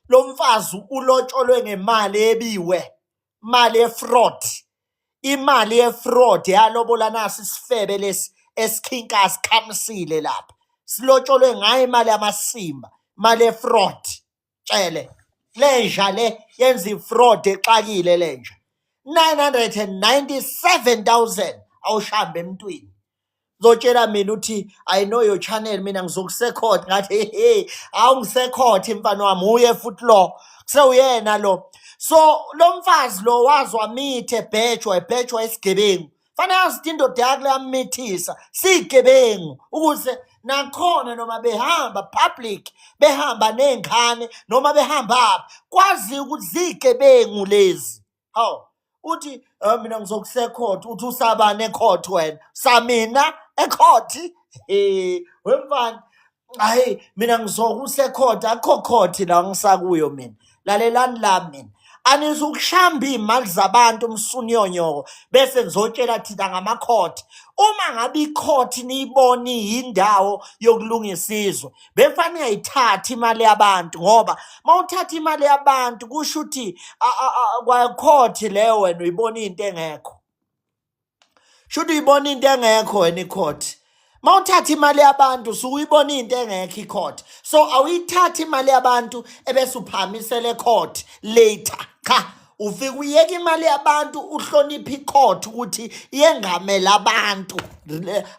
Lo mfazi ulotsholwe ngemali ebiwe, imali ye-fraud, imali ye-fraud yalobola nasi isifebe lesi esikhinka sikhamisile lapha. Silotsholwe ngayo imali yamasimba, imali ye-fraud. Tshele lenja le yenza i-fraud exakile lenja. 997,000 awushambe emntwini. Zotshela mina uthi, "I know your channel, mina ngizokusekhotha." Ngathi, "Hey, awungisekhotha mfana wami." Uye futhi lo kusewuyena lo. So lo mfazi lo wazwa mithe ebhejwa, ebhejwa isigebengu. Fanele yazi ukuthi indoda yakhe leyamithisa siyigebengu, ukuze nakhona noma behamba public, behamba ney'ngane, noma behamba aphi, kwaziwa ukuthi ziyigebengu lezi. Hawu, uthi, "Mina ngizokusekhotha." Uthi usabani ekhotha wena? Samina ekhothi? He wemfana, hayi, mina ngizokusekhotha. Akukho khothi la ngisakuyo mina. Lalelani la, mina anizukushamba iy'mali zabantu umsunyonyoko, bese nizotshela thina ngamakhotha. Uma ngabe ikhothi niyibona iyindawo yokulungisa izwe, bekufanele ungayithathi imali yabantu, ngoba uma uthatha imali yabantu kusho ukuthi kwakhothi leyo wena uyibona into engekho. Shuthi uyibona into engekho wena ikhothi. Uma uthatha imali yabantu usuke uyibona into engekho ikhothi. So awuyithathi imali yabantu ebese uphamisele ecourt later. Cha, ufike uyeke imali yabantu, uhloniphe icourt ukuthi yengamele abantu.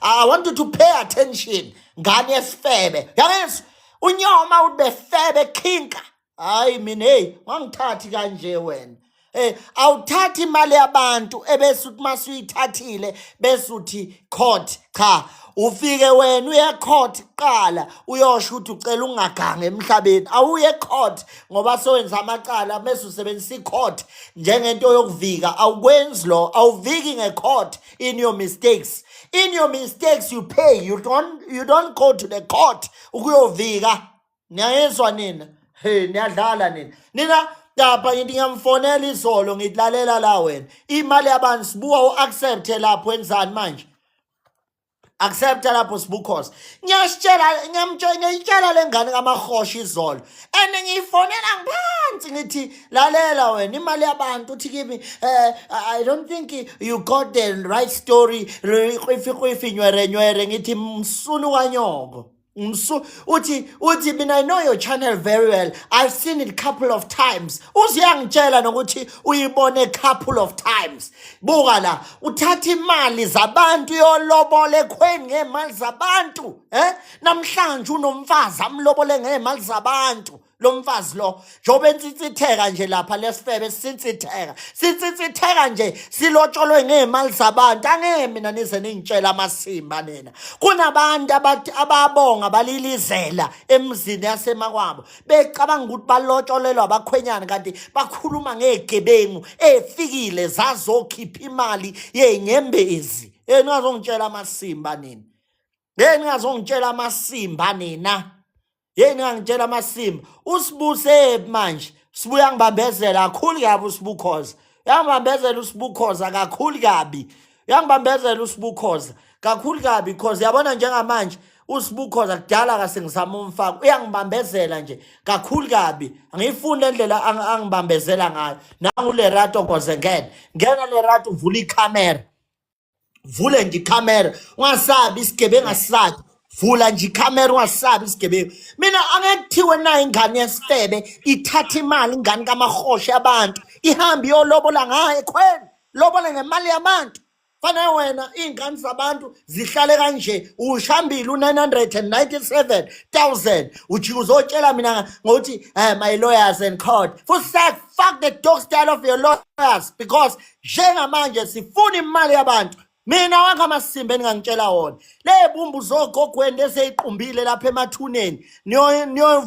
I want you to pay attention, ngane yesifebe. Yangizwa unyoma uthi befebe khinka. Hayi mina, hey, wangithathi kanje wena. Awuthathi imali yabantu ebese uthi masuyithathile bese uthi court. Cha, ufike wena uye court kuqala, uyosho ukuthi ucela ungaganga emhlabeni. Awuye court ngoba sowenza amacala bese usebenzisa i-court njengento yokuvika. Awukwenzi lo, awuviki nge-court in your mistakes. In your mistakes you pay. You don't go to the court ukuyovika. Niyayezwa nina? Hey, niyadlala nina. Nina lapha ngithi ngiyamfonela izolo, ngithi, "Lalela la wena, imali yabantu sibuka u-accept lapho." Wenzani manje? Accept lapho, Sibukhosi. Ngiyasitshela, ngiyamtshela, ngiyitshela le ngane kamahosha izolo and ngiyifonela ngiphansi, ngithi, "Lalela wena, imali yabantu." Uthi kimi, "I don't think you got the right story, kwifi kwifi, nywere nywere." Ngithi, "Msunu kanyoko." Msu uthi, "Mina I know your channel very well. I've seen it couple of times." Uzuyangitshela nokuthi uyibone couple of times. Buka la, uthatha imali zabantu uyolobola ekhweni ngemali zabantu, eh? Namhlanje unomfazi amlobole ngemali zabantu. Lo mfazi lo njengoba ensitsitheka nje lapha, lesifebe sinsitheka, sinsitsitheka nje, silotsholwe ngey'mali zabantu. Angeke mina nize ningitshela amasimba nina. Kunabantu abathi ababonga balilizela emzini yasemakwabo becabanga ukuthi balotsholelwa abakhwenyana, kanti bakhuluma ngey'gebengu ey'fikile zazokhipha imali yey'nyembezi. Ningazongitshela amasimba nina. Hey, ningazongitshela amasimba nina. Hey, ningangitshela amasimba. Usibuse manje. Sibuya ngibambezela kakhulu kabi uSibukhoza. Uyangibambezela uSibukhoza kakhulu kabi. Uyangibambezela uSibukhoza kakhulu kabi because yabona njengamanje uSibukhoza kudala kase ngizama umfaka. Uyangibambezela nje kakhulu kabi. Angiyifuni le ndlela angibambezela ngayo. Nangu Lerato Khoze, ngena. Ngena Lerato, uvula ikhamera. Vule nje ikhamera, ungasabi isigebengu, asisabi. Vula nje ikhamera, ungasabi isigebengu. Mina angeke kuthiwe nayo ingane yesifebe ithatha imali, ingane kamahoshe abantu, ihambe iyolobola ngayo ekhweni, lobola ngemali yabantu. Fanele wena iy'ngane zabantu zihlale kanje, ushambile u-997,000, ujike uzotshela mina ngokuthi, "My lawyers and court." Futhi fuck the dog style of your lawyers, because njengamanje sifuna imali yabantu. Mina wakho amasimba eningangitshela wona le bumbu zogogweni leseyiqumbile lapha emathuneni,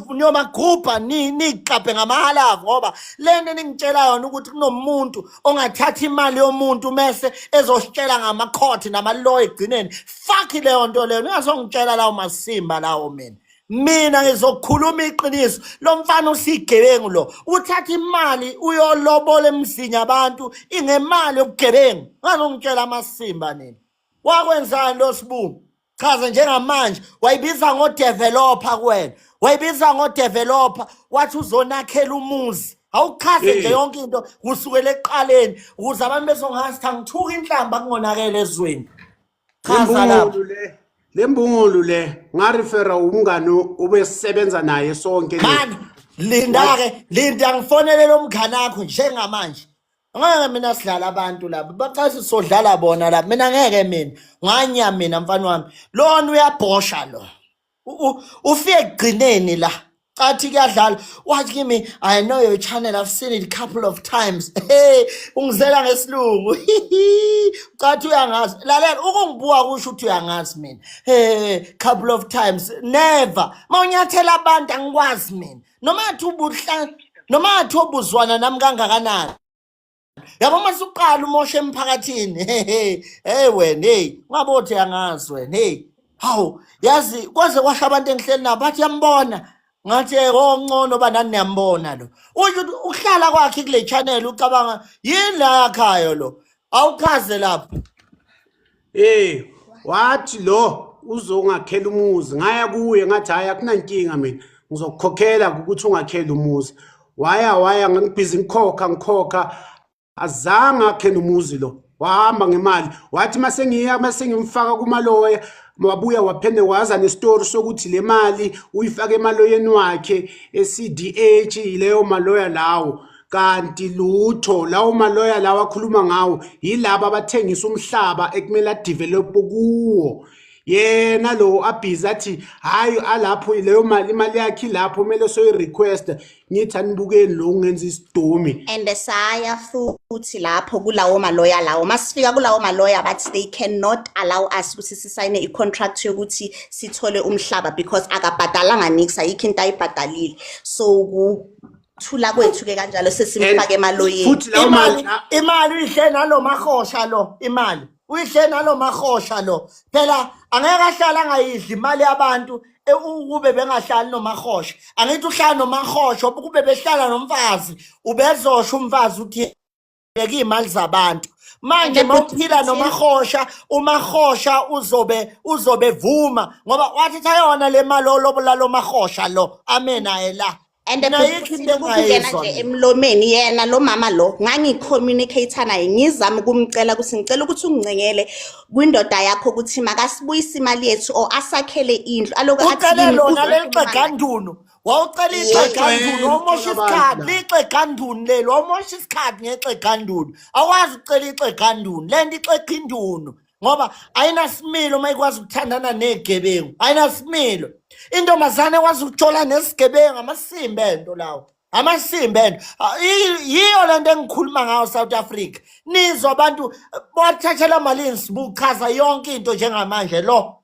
niyomagubha niqaphe ngamahalavu, ngoba lento eningitshela yona ukuthi kunomuntu ongathatha imali yomuntu mese ezositshela ngamakhoti namaloya ekugcineni, fuck leyo nto leyo. Ningazongitshela lawo masimba lawo. Mina ngizokhuluma iqiniso. Lo mfana usigebengu lo, uthatha imali uyolobola emzini abantu ingemali yobugebengu. Ngazongitshela amasimba nina. Wakwenzani lo Sibu? Chaza njengamanje. Wayibiza ngodeveloper kuwena. Wayibiza ngodeveloper, wathi uzonakhela umuzi. Awuchaze nje yonke into kusukela ekuqaleni ukuze abantu bezongazi angithuka inhlamba kungonakele ezweni. Chaza lapho. Le lembungulu le ngarefera umngani ubesebenza naye sonke. Man, linda ke, linda ngifonele lo mngani wakho njengamanje. Ngeke mina sidlala abantu laba. Bacasi sodlala bona la. Mina ngeke mina. Nganya mina mfana wami. Lona uyabhosha lo. Ufike ekugcineni la. Cathi kuyadlala. Wathi kimi, I know your channel. I've seen it a couple of times. Hey, ungizela ngesilungu. Cathi uyangazi. Lalela ukungibuka kusho ukuthi uyangazi mina. Hey, couple of times. Never. Mawunyathela abantu angikwazi mina. Noma athi ubuhla noma athi obuzwana nami kangakanani. Yabo uma suqala umosha emphakathini. Hey, hey wena, hey, ungabothi angazi wena. Hey, hawu, yazi kwaze kwasho abantu engihleli nabo bathi yambona. Ngathi oncono ba nani niyambona lo. Usho ukuthi ukuhlala kwakhe kule channel ucabanga yini la yakhayo lo. Awuchaze lapho. Eh, wathi lo uzongakhela umuzi. Ngaya kuye ngathi hayi akunankinga mina. Ngizokukhokhela ukuthi ungakhela umuzi. Waya waya ngangibhizi ngikhokha ngikhokha azange akhe nomuzi lo. Wahamba ngemali. Wathi mase ngiya mase ngimfaka kumaloya wabuya waphinde waza nesitori sokuthi le mali uyifake emaloyeni wakhe e-CDH leyo maloya lawo. Kanti lutho lawo maloya lawa akhuluma ngawo yilaba abathengisa umhlaba ekumele adevelop kuwo. Yena lo abhizi athi hayi alapho leyo mali, imali yakhe ilapho kumele soyi-request. Ngithi anibukeni lo ungenza isidomi. And saya futhi lapho kulawo maloya lawo, masifika kulawo maloya bathi they cannot allow us ukuthi sisayine i-contract yokuthi sithole umhlaba because akabhadalanga nix, ayikho into ayibhadalile. So kuthula kwethu ke kanjalo sesimfake emaloyeni. Futhi lawo imali imali uyihle nalo mahosha lo, imali uyihle nalo mahosha lo. Phela angeke ahlala angayidli imali yabantu ukube bengahlali nomahosha. Angithi uhlala nomahosha, ukube behlala nomfazi ubezosho umfazi uthi beka imali zabantu. Manje mawuphila nomahosha, umahosha uzobe vuma ngoba wathi thayona le mali olobola lo mahosha lo ame naye la. And kungena nje emlomeni yena lo mama lo, ngangicommunicate naye ngizama ukumcela ukuthi ngicela ukuthi ungincengele kwindoda yakho ukuthi makasibuyise imali yethu or asakhele indlu. Aloku athi ucele lona lelixegandunu. Wawucela ixegandunu, wawumosha isikhathi, lixegandunu leli, wawumosha isikhathi ngexegandunu. Awazi ukucela ixegandunu, le nto ixega indunu. Ngoba ayinasimilo uma ikwazi ukuthandana negebengu, ayinasimilo. Intombazane ekwazi ukujola nesigebengu, amasimba ento lawo. Amasimba ento. Yiyo lento engikhuluma ngayo South Africa. Nizwa abantu bathathela malini sibuchaza yonke into njengamanje lo.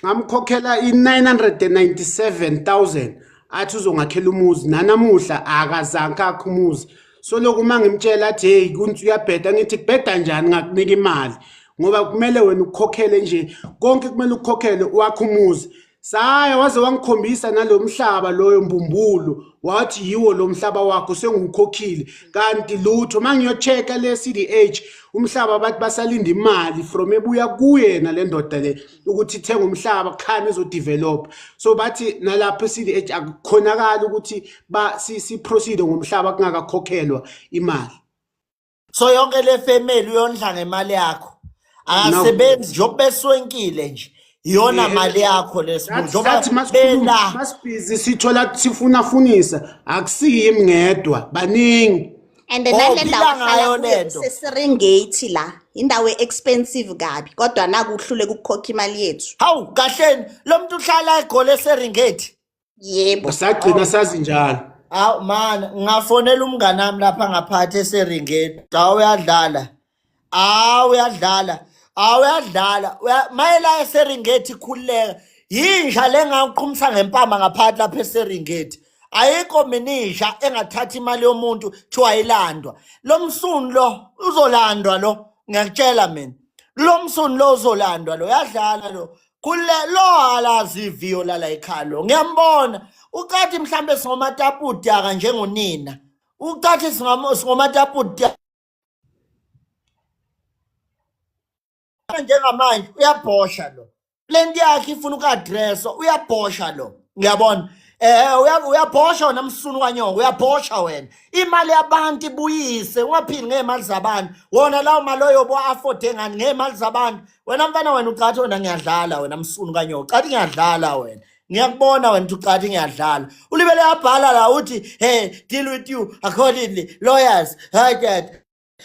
Ngamkhokhela i-997,000 athi uzongakhela umuzi, nanamuhla akazange akhe umuzi. So lokhu uma ngimtshela athi hey kunti uyabheda, ngithi kubheda njani ngakunika imali ngoba kumele wena ukukhokhele nje konke, kumele ukukhokhele wakhe umuzi. Saya waze wangikhombisa nalo mhlaba loyo mbumbulu, wathi yiwo lo mhlaba wakho sengiwukhokhile, kanti lutho. Mangiyochecka le CDH umhlaba bathi basalinda imali from ebuya kuyena le ndoda le ukuthi ithenga umhlaba khani izodevelop. So bathi nalapho CDH akukhonakala ukuthi ba si proceed ngomhlaba kungakakhokhelwa imali. So yonke le family uyondla ngemali yakho. Akasebenzi njengoba beswenkile nje. Iyona mali yakho lesibu njengoba bela masibhizi sithola sifuna funisa akusiyimi ngedwa baningi. And nale ndawo ahlala kuyo iseSerengeti la, indawo expensive kabi kodwa naku uhlule ukukhokha imali yethu. Hawu kahleni lo muntu uhlala eGoli eSerengeti. Yebo. Sagcina sazi njalo. Hawu man, ngafonela umngane wami lapha ngaphathi eSerengeti. Hawu uyadlala. Hawu uyadlala. Hawu uyadlala. Mayela eSerengeti khululeka. Yinja lengaqhumisa ngempama ngaphathi lapha eSerengeti. Ayikho minisha engathatha imali yomuntu kuthiwa ilandwa. Lo msunu lo uzolandwa lo, ngiyakutshela mina. Lo msunu lo uzolandwa lo, uyadlala lo. Kule lo alazi iviyo lala ekhalo. Ngiyambona. Ucathi mhlambe singomatapudaka njengonina. Ucathi singomatapudaka njengamanje uyabhosha lo. Lento yakhe ifuna uku-addresswa, uyabhosha lo. Ngiyabona. Eh uyabhosha wena msunu kanyoko, uyabhosha wena. Imali yabantu ibuyise, ungaphili ngezimali zabantu. Wona lawo mali oyobo afford ngani ngezimali zabantu. Wena mfana wena ucathi wena ngiyadlala wena msunu kanyoko. Cathi ngiyadlala wena. Ngiyakubona wena ukuthi ucathi ngiyadlala. Ulibele yabhala la uthi hey deal with you accordingly lawyers. Hi dad.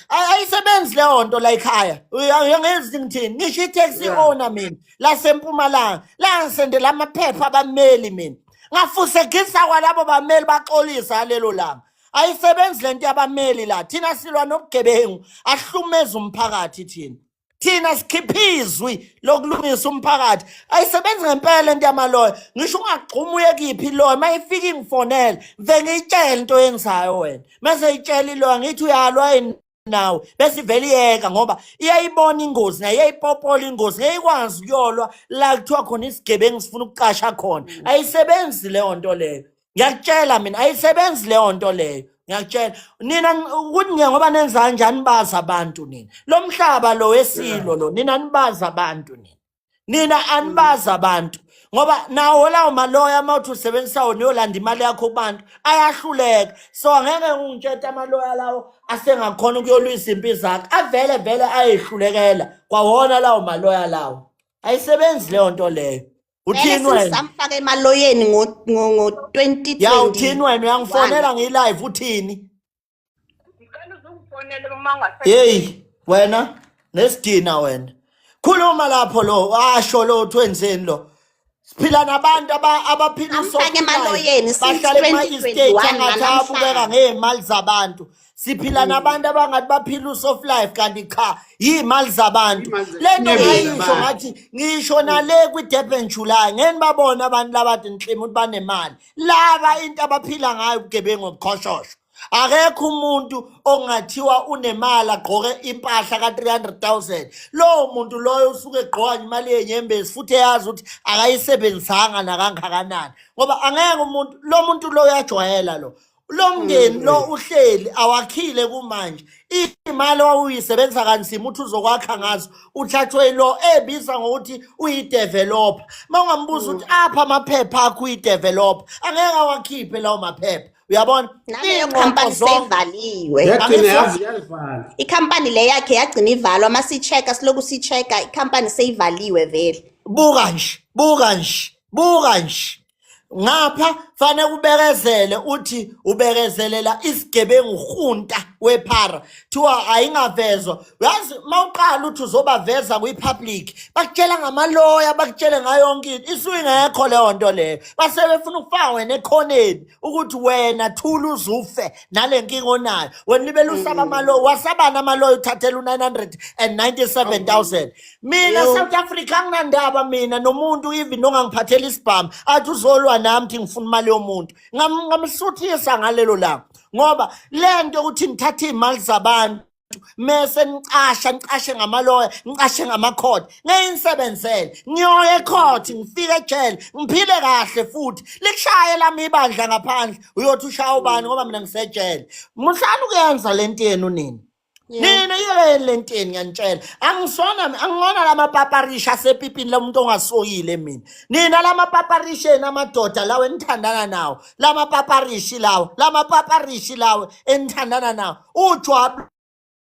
Ayisebenzi leyo nto la ekhaya. Uyangenza ngithini? Ngisho i-taxi owner mina lasempumalanga la ngisendela amaphepha abameli mina. Ngafusekisa kwalabo bameli baxolisa lelo langa. Ayisebenzi lento yabameli la. Thina silwa nobugebengu ahlumeza umphakathi thina. Thina sikhipha izwi lokulungisa umphakathi. Ayisebenzi ngempela into yamaloya. Ngisho ungagxuma uye kiphi iloya mayifika ingifonele, mve ngiyitshele into oyenzayo wena. Mase itshela iloya ngithi uyalwa yini nawe bese ivele iyeka ngoba iyayibona ingozi naye iyayipopola ingozi ngeke ikwazi ukuyolwa la kuthiwa khona isigebengu sifuna ukuqasha khona. Ayisebenzi leyo nto leyo. Ngiyakutshela mina ayisebenzi leyo nto leyo. Ngiyakutshela nina ukuthi nje ngoba nenza kanjani bazi abantu nina. Lo mhlaba lo wesilo lo nina nibazi abantu nina. Nina anibazi abantu ngoba nawo lawo maloya uma uthi usebenzisa wona uyolanda imali yakho kubantu ayahluleka. So angeke ungitshete amaloya lawo asengakhona ukuyolwisa impi zakhe avele vele ayehlulekela kwawona lawo maloya lawo. Ayisebenzi leyo nto leyo. Vele Uthini wena? samfaka emaloyeni ngo 2021. Ya uthini wena uyangifonela ngiyi-live uthini? Ngicela uzungifonele uma ungasekho. Hey wena nesidina wena. Khuluma lapho lo asho lo uthi wenzeni lo. Siphila nabantu abaphila Amfake usoft life. emaloyeni since Bahlala ema-estate 2021 angathi abukeka nanamhlanje. ngey'mali zabantu. Siphila nabantu abangathi baphila usoft life kanti cha yiy'mali zabantu. Iy'mali Le nto inyembezi ngayisho zabantu. ngathi ngisho nale kwi-Durban July ngeke nibabone abantu labade nhlima ukuthi banemali. Laba into abaphila ngayo ubugebengu obuqhoshosho. Akekho umuntu ongathiwa unemali agqoke impahla ka-300,000. Lowo muntu loyo usuke egqoka nje imali yenyembezi futhi eyazi ukuthi akayisebenzisanga nakangakanani. Ngoba angeke umuntu lo muntu lo uyajwayela lo. Lo mndeni lo uhleli awakhile kumanje. Imali owawuyisebenzisa kanzima uthi uzokwakha ngazo uthathwe lo ebiza ngokuthi uyi-developer. Uma ungambuza ukuthi apha amaphepha akho uyi-developer, angeke awakhiphe lawo maphepha. Uyabona? Naleyo Iy'ngxoxo khampani zonke seyivaliwe. Yagcina Angithi yazivala. Ikhampani le yakhe yagcina ivalwa masichecka siloku sichecka ikhampani seyivaliwe vele. Buka nje, buka nje, buka nje. Ngapha fanele ubekezele uthi ubekezelela isigebengu hunta wephara. Thiwa ayingavezwa. Uyazi mawuqala uthi uzobaveza kwi-public, bakutshela ngamaloya, bakutshele ngayo yonke into. Isuke ingekho leyo nto leyo. Base befuna ukufaka wena ekhoneni ukuthi wena thula uzufe nale nkinga onayo. Wena libele usaba amaloya, wasabana amaloya uthathela u-997,000. Mina Yo. South Africa anginandaba mina nomuntu even ongangiphathela isibhamu athi uzolwa nami thi ngifuna imali yomuntu. Ngamsuthisa ngalelo langa ngoba lento ukuthi nithathe imali zabantu mese nicasha nicashe ngamaloya nicashe ngamakhodi ngeke nisebenzele ngiyoya ecourt ngifike ejele ngiphile kahle futhi likushaye lami ibandla ngaphandle uyothi ushaya ubani ngoba mina ngisejele muhlala ukuyenza lento yenu nini. Yeah. Nina yekeni le nto yenu ngiyanitshela. Angisona angingona lamapaparisha asepipini lomuntu ongasokile mina. Nina lamapaparisha enu amadoda lawo enithandana nawo. Lamapaparishi lawo, lamapaparishi lawo enithandana nawo. Ujwabu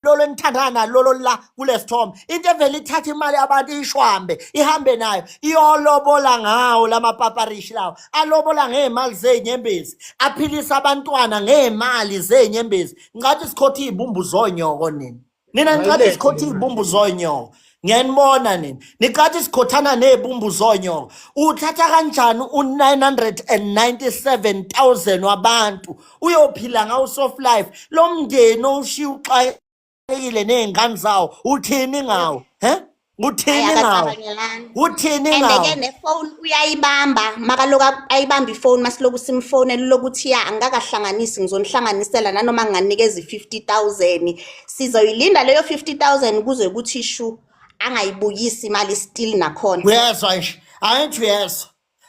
lolo enithandana nalo lolo la kulesithombe. Into evele ithatha imali yabantu ishwambe, ihambe nayo, iyolobola ngawo lamapaparishi lawo. Alobola ngey'mali zey'nyembezi, aphilisa abantwana ngey'mali zey'nyembezi. Ngicathi sikhotha iy'bumbu zonyoko nina. Nina ngicathi Bayilethe sikhotha le mali. iy'bumbu zonyoko. Ngiyanibona nina. Nicathi sikhothana ney'bumbu zonyoko. Uthatha kanjani u-997,000 wabantu uyophila ngawo soft life. Lo mndeni owushiya uxakekile ney'ngane zawo uthini ngawo? He? Uthini Hayi ngawo? akacabangelani. Uthini And ngawo? ke nefoni uyayibamba makaloku ayibamba ifoni masiloku simfonela lokuthi ya angikakahlanganisi ngizonihlanganisela nanoma nginganikeza i-50,000 sizoyilinda leyo 50,000 kuze kuthi shu angayibuyisi imali still nakhona. Uyezwa nje, angithi uyezwa.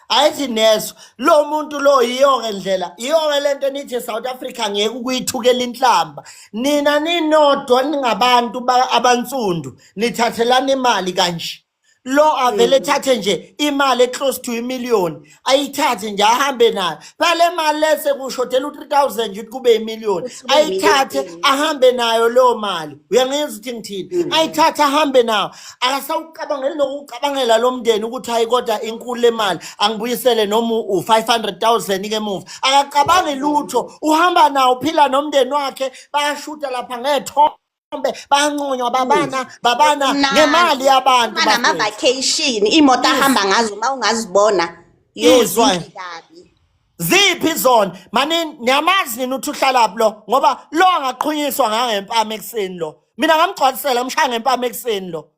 Ayithi nezwa lo muntu lo yiyo-ke ndlela yiyo-ke lento enithi South Africa ngeke ukuyithukela inhlamba. Nina ninodwa ningabantu abansundu nithathelana imali kanje. Lo avele ethathe nje imali eclose to imillion, ayithathe nje ahambe nayo. Phela le mali lese kushodela u3000 nje ukuthi kube imillion. Ukuthi kube Ayithathe imillion. ahambe nayo leyo mali. Uyangizwa ukuthi ngithini? Ayithathe ahambe nayo. Akasawucabangeli nokucabangela lo mndeni ukuthi hayi kodwa inkulu le mali angibuyisele noma u-500,000 ke emuva. Akacabangi lutho, uhamba nawo uphila nomndeni wakhe, bayashuta lapha ngethombe, bayanconywa babana babana ngemali yabantu Uma bafethu. nama-vacation iy'moto ahamba ngazo uma ungazibona yo Izwa. zinhle kabi. Ziphi zona? Mani niyamazi nini ukuthi uhlalaphi lo ngoba lo angaqhunyiswa ngangempama ekuseni lo. Mina ngamgcwalisela ngimshaya ngempama ekuseni lo.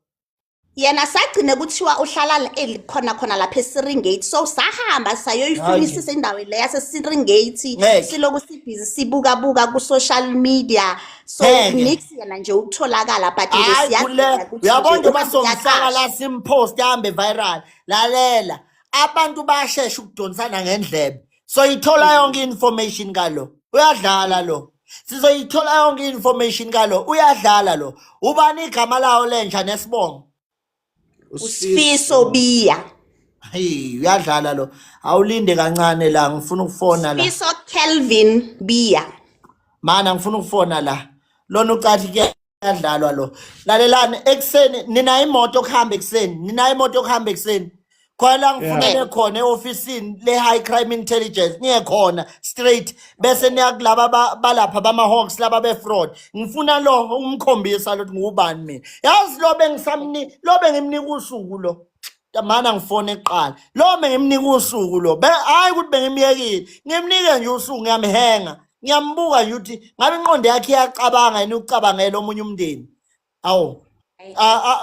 Yena sagcine kuthiwa uhlala khona khona lapha eSeringate, so sahamba sayoyifunisisa indawo le yaseSeringate, Ngeke. siloku sibhizi sibukabuka ku-social media, so Ngeke. nix yena nje ukutholakala, but nje Hayi siyadinga kule ukuthi uyabona nje njengoba uhambe somfaka la uyaqasha. simpost ahambe viral. Lalela abantu bayashesha ukudonsana ngendlebe. Soyithola yonke information kalo. Uyadlala lo. Sizoyithola yonke information kalo. Uyadlala lo. Ubani igama lawo lenja nesibongo? Usifiso Biya. Hey, uyadlala lo. Awulinde kancane la, ngifuna ukufona la. Sifiso Kelvin Biya. Mana ngifuna ukufona la. Lona ucathi kuyadlalwa lo. Lalelani ekuseni ninayo imoto yokuhamba ekuseni, ninayo imoto yokuhamba ekuseni. Khona la ngifuna Yeah. niye khona e-ofisini le-High Crime Intelligence, niye khona straight bese niya kulaba balapha bama-Hawks laba be-fraud. Ngifuna lo ukumkhombisa lo ukuthi ngubani mina. Yazi lo bengisamni lo bengimnika usuku lo. Mana ngifone kuqala. Lo bengimnika usuku lo. Be hayi ukuthi bengimyekile. Ngimnike nje usuku ngiyamhenga. Ngiyambuka nje ukuthi ngabe inqondo yakhe iyacabanga yini ukucabangela omunye umndeni. Awu.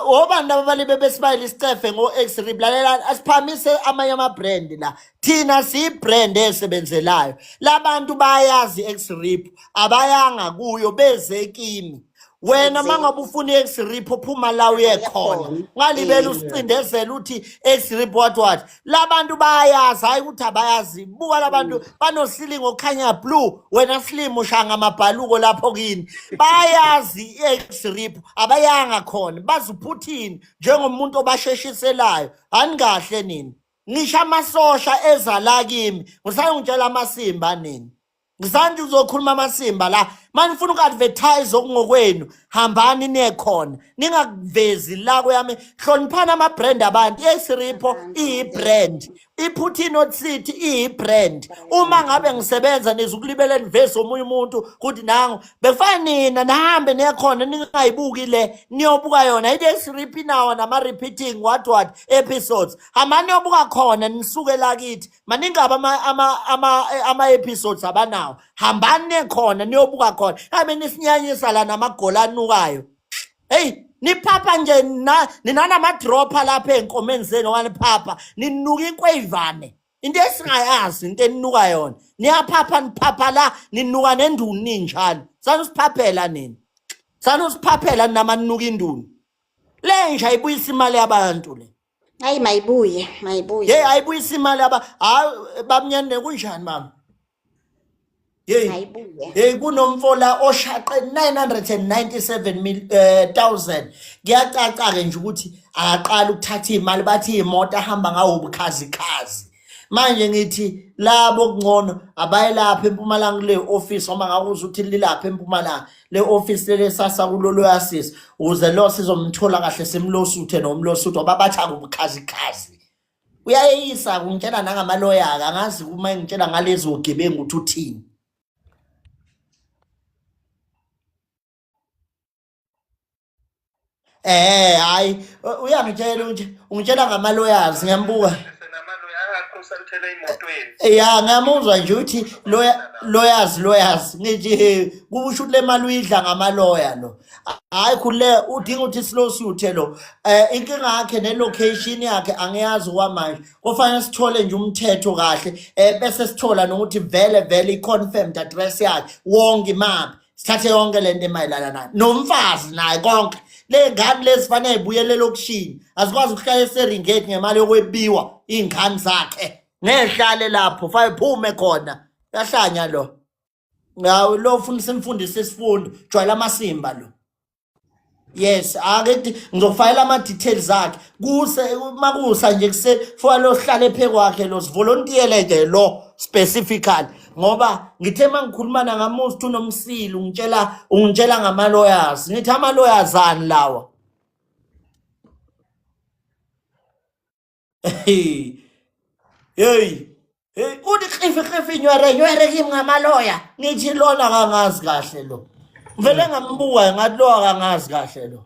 Obani laba balibe besibayile isicefe ngo-X-Rip lalela asiphamise amanye ama-brand la thina siyi-brand esebenzelayo labantu bayazi i-X-Rip abayanga kuyo beze kimi wena uma ngabe ufuna i-X-Rip phuma la uye khona ungalibeli usicindezela uthi X-Rip what what labantu bayazi hayi ukuthi abayazi buka labantu banosilingo okhanya blue wena slim ushaya ngamabhaluko lapho kini bayazi i-X-Rip abayanga khona bazuphuthini njengomuntu obasheshiselayo anikahle nini ngisho amasosha eza la kimi ngisayongitshela amasimba nini ngisanje uzokhuluma amasimba la manifuna uku-advertise okungokwenu hambani niye khona ningakuvezi la kweyami hloniphani ama-brand abantu i-esiripo iyi-brand iPutin Hot City iyi-brand uma ngabe ngisebenza nizukulibela nivezi omunye umuntu ukuthi nangu bekufanele nina nihambe niye khona ningayibuki le niyobuka yona i-esiripo inawo nama-repeating what what episodes hambani niyobuka khona nisuke la kithi maningi kabi ama-episodes abanawo hambani niye khona niyobuka khona ngabe nisinyanyisa la namagoli anukayo heyi niphapha nje ninanamadropha lapha ey'nkomeni zenu ngoba niphapha ninuka inkweyivane into esingayazi into eninuka yona niyaphapha niphapha la ninuka nenduni ninjalo sanusiphaphela nini sanusiphaphela ninamanuka induni le nja ibuyisa imali yabantu le Hayi mayibuye, mayibuye. Hey ayibuyisa imali aba hayi bamnyane kunjani mama? Hey. Mayibuye. Hey kunomfola oshaqe 997 mil 1000. Kuyacaca ke nje ukuthi akaqala ukuthatha imali bathi imoto ahamba ngawo ubukhazikhazi. Manje ngithi labo kungcono abayelapha eMpumalanga kule office noma ngakuzwa ukuthi lilapha eMpumalanga. Le office lele sasa kulolo yasisi ukuze lo sizomthola kahle simlosuthe nomlosuthe ngoba bathi akubukhazikhazi uyayeyisa kungitshela nangamaloya-ke angazi uma engitshela ngalezi ogebengu ukuthi uthini. Hayi uyangitshela nje ungitshela ngama-lawyers ngiyambuka. Ya ngiyamuzwa nje uthi lawyers lawyers ngithi kusho ukuthi le mali uyidla ngamaloya lo. Hayi khule udinga ukuthi silosuthe lo. Inkinga yakhe ne-location yakhe angiyazi kwamanje. Kufanele sithole nje umthetho kahle bese sithola nokuthi vele vele i-confirmed address yakhe wonke imaphi. Sithathe yonke lento emayelana naye nomfazi naye konke le ngane lezi fanele ibuyele elokishini azikwazi ukuhlala eSeringeti ngemali yokwebiwa iy'ngane zakhe ngehlale lapho fanele phume khona yahlanya lo ngawo lo ufuna simfundise isifundo jwayela amasimba lo. Yes, ake ngizokufayela ama details akhe. Kuse makusa nje kuse fuwa lo sihlale phekwakhe lo sivolontiele nje lo specifically ngoba ngithe mangikhuluma nangamuzi uthi unomsilo ungitshela ngama lawyers. Ngithi ama lawyers ani lawa? Hey. Hey. Hey, uthi khifi khifi nywere nywere kimi ngamaloya. Ngithi lona akangazi kahle lo. Ngivele ngambuka ngathi lo akangazi kahle lo.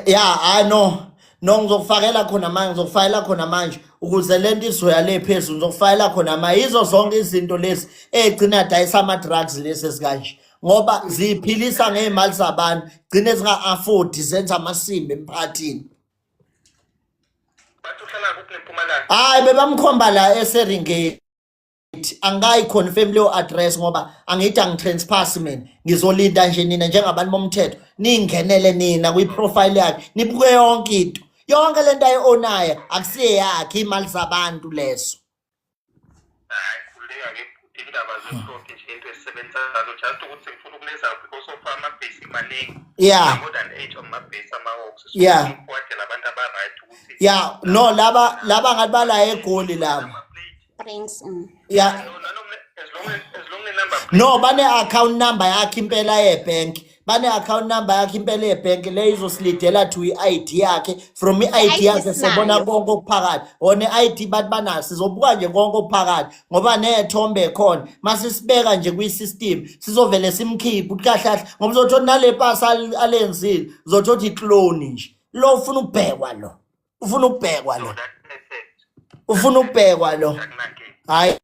Ya, hayi no. No ngizokufakela khona manje, ngizokufakela khona manje ukuze lento izoya le phezulu ngizokufakela khona manje. Yizo zonke izinto lezi egcina dayisa ama drugs lezi ezikanje. Ngoba ziphilisa ngezimali zabantu, gcine zinga afford zenza amasimba emphakathini. Bathi uhlala kuphi nempumalanga? Hayi bebamkhomba la eSeringeti. Angikayi-confirm leyo address ngoba angithi angi-transpass mina ngizolinda nje nina njengabantu bomthetho ningenele nina kwi-profile yakhe nibuke yonke into yonke lento ayi-onayo akusiye yakhe imali zabantu lezo. Hayi khululeka-ke bhuti indaba zehlophe nje into esisebenzazo just ukuthi ngifuna ukuleza because of amabhesi maningi. More than 8 amabhesi ama-hawks so ngikuwadela abantu aba-right ukuthi Yeah, no laba ngathi bala eGoli laba. Prince. Yeah. No, no, no, as long as number No, bane account number yakhe impela yebank. Bane account number yakhe impela yebank le izosilidela to i-ID yakhe from i-ID I-ID yakhe sobona sinayo. konke okuphakathi. One ID bathi banayo sizobuka nje konke okuphakathi ngoba nethombe khona. Masisibeka nje kwi-system sizovele simkhiphe ukuthi kahle kahle ngoba uzothola nale pasi alenzile uzothola ukuthi i-clone nje. Lo ufuna ukubhekwa lo. Ufuna ukubhekwa lo. Ufuna ukubhekwa lo. Hayi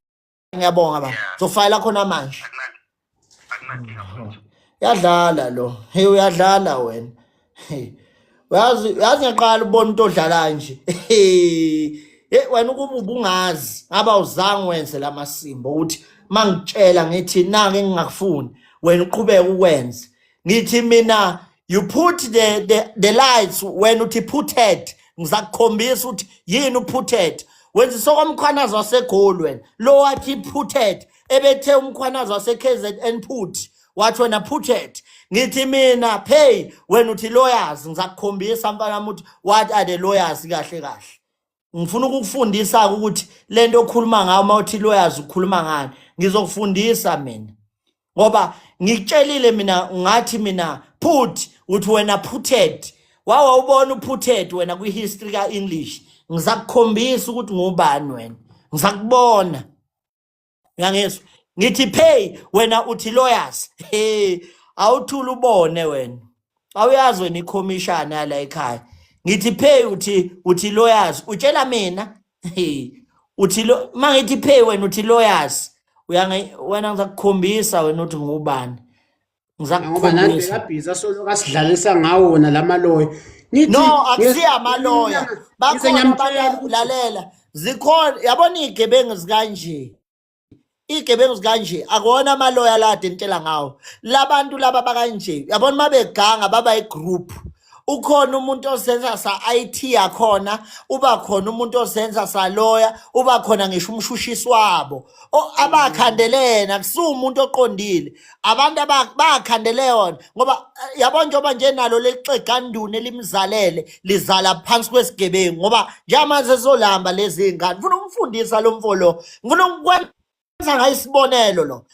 ngiyabonga baba. Zofayela khona manje. Yadlala lo. Hey uyadlala wena. Hey. Uyazi ngiyaqala ubona umuntu odlala nje. Hey wena ukuba ubungazi ngaba uzange wenze lamasimba ukuthi mangitshela ngithi nake ngingakufuni wena uqhubeke ukwenze. Ngithi mina you put the lights wena uthi putted ngizakukhombisa ukuthi yini uputted. Wenza sokomkhwanazi waseGoli wena lo wathi putted ebethe umkhwanazi wase KZN put wathi wena putted. Ngithi mina pay wena uthi lawyers ngizakukhombisa mfana wami ukuthi what are the lawyers kahle kahle. Ngifuna ukukufundisa ukuthi lento okhuluma ngayo uma uthi lawyers ukhuluma ngani. Ngizokufundisa mina ngoba ngikutshelile mina ngathi mina put uthi wena putted wawubona uputted wena kwi-history ka-English. Ngizakukhombisa ukuthi ngubani wena, ngizakubona. Uyangizwa? Ngithi pay wena uthi lawyers. Hey, awuthula ubone wena. Awuyazi wena ikhomishana yala ekhaya. Ngithi pay uthi lawyers, utshela mina. Hey, uthi lo mangithi pay wena uthi lawyers. Uyangi wena ngizakukhombisa wena uthi ngubani. Ngoba nathi Ngizakukhombisa. bekabhizi asolo kasidlalisa ngawo wona lamaloya. Ngithi No, akusiyo amaloya. ngize Bakhona ngiyamtshela abantu ukuthi lalela. Zikhona yabona izigebengu zikanje. Izigebengu zikanje akuwona amaloya la ade nitshela ngawo. Labantu laba bakanje yabona mabeganga baba igroup. Ukhona umuntu osenza sa IT yakhona, uba khona umuntu osenza sa lawyer, uba khona ngisho umshushisi wabo. Abakhandelena kusuka umuntu oqondile. Abantu abakhandele yona ngoba yabona njengoba nje nalo lexeganduni elimzalele lizala phansi kwesigebengu ngoba njengamanje sezolamba lezi zingane. Ngifuna ukumfundisa lo mfo lo. Ngifuna ukwenza ngayisibonelo lo.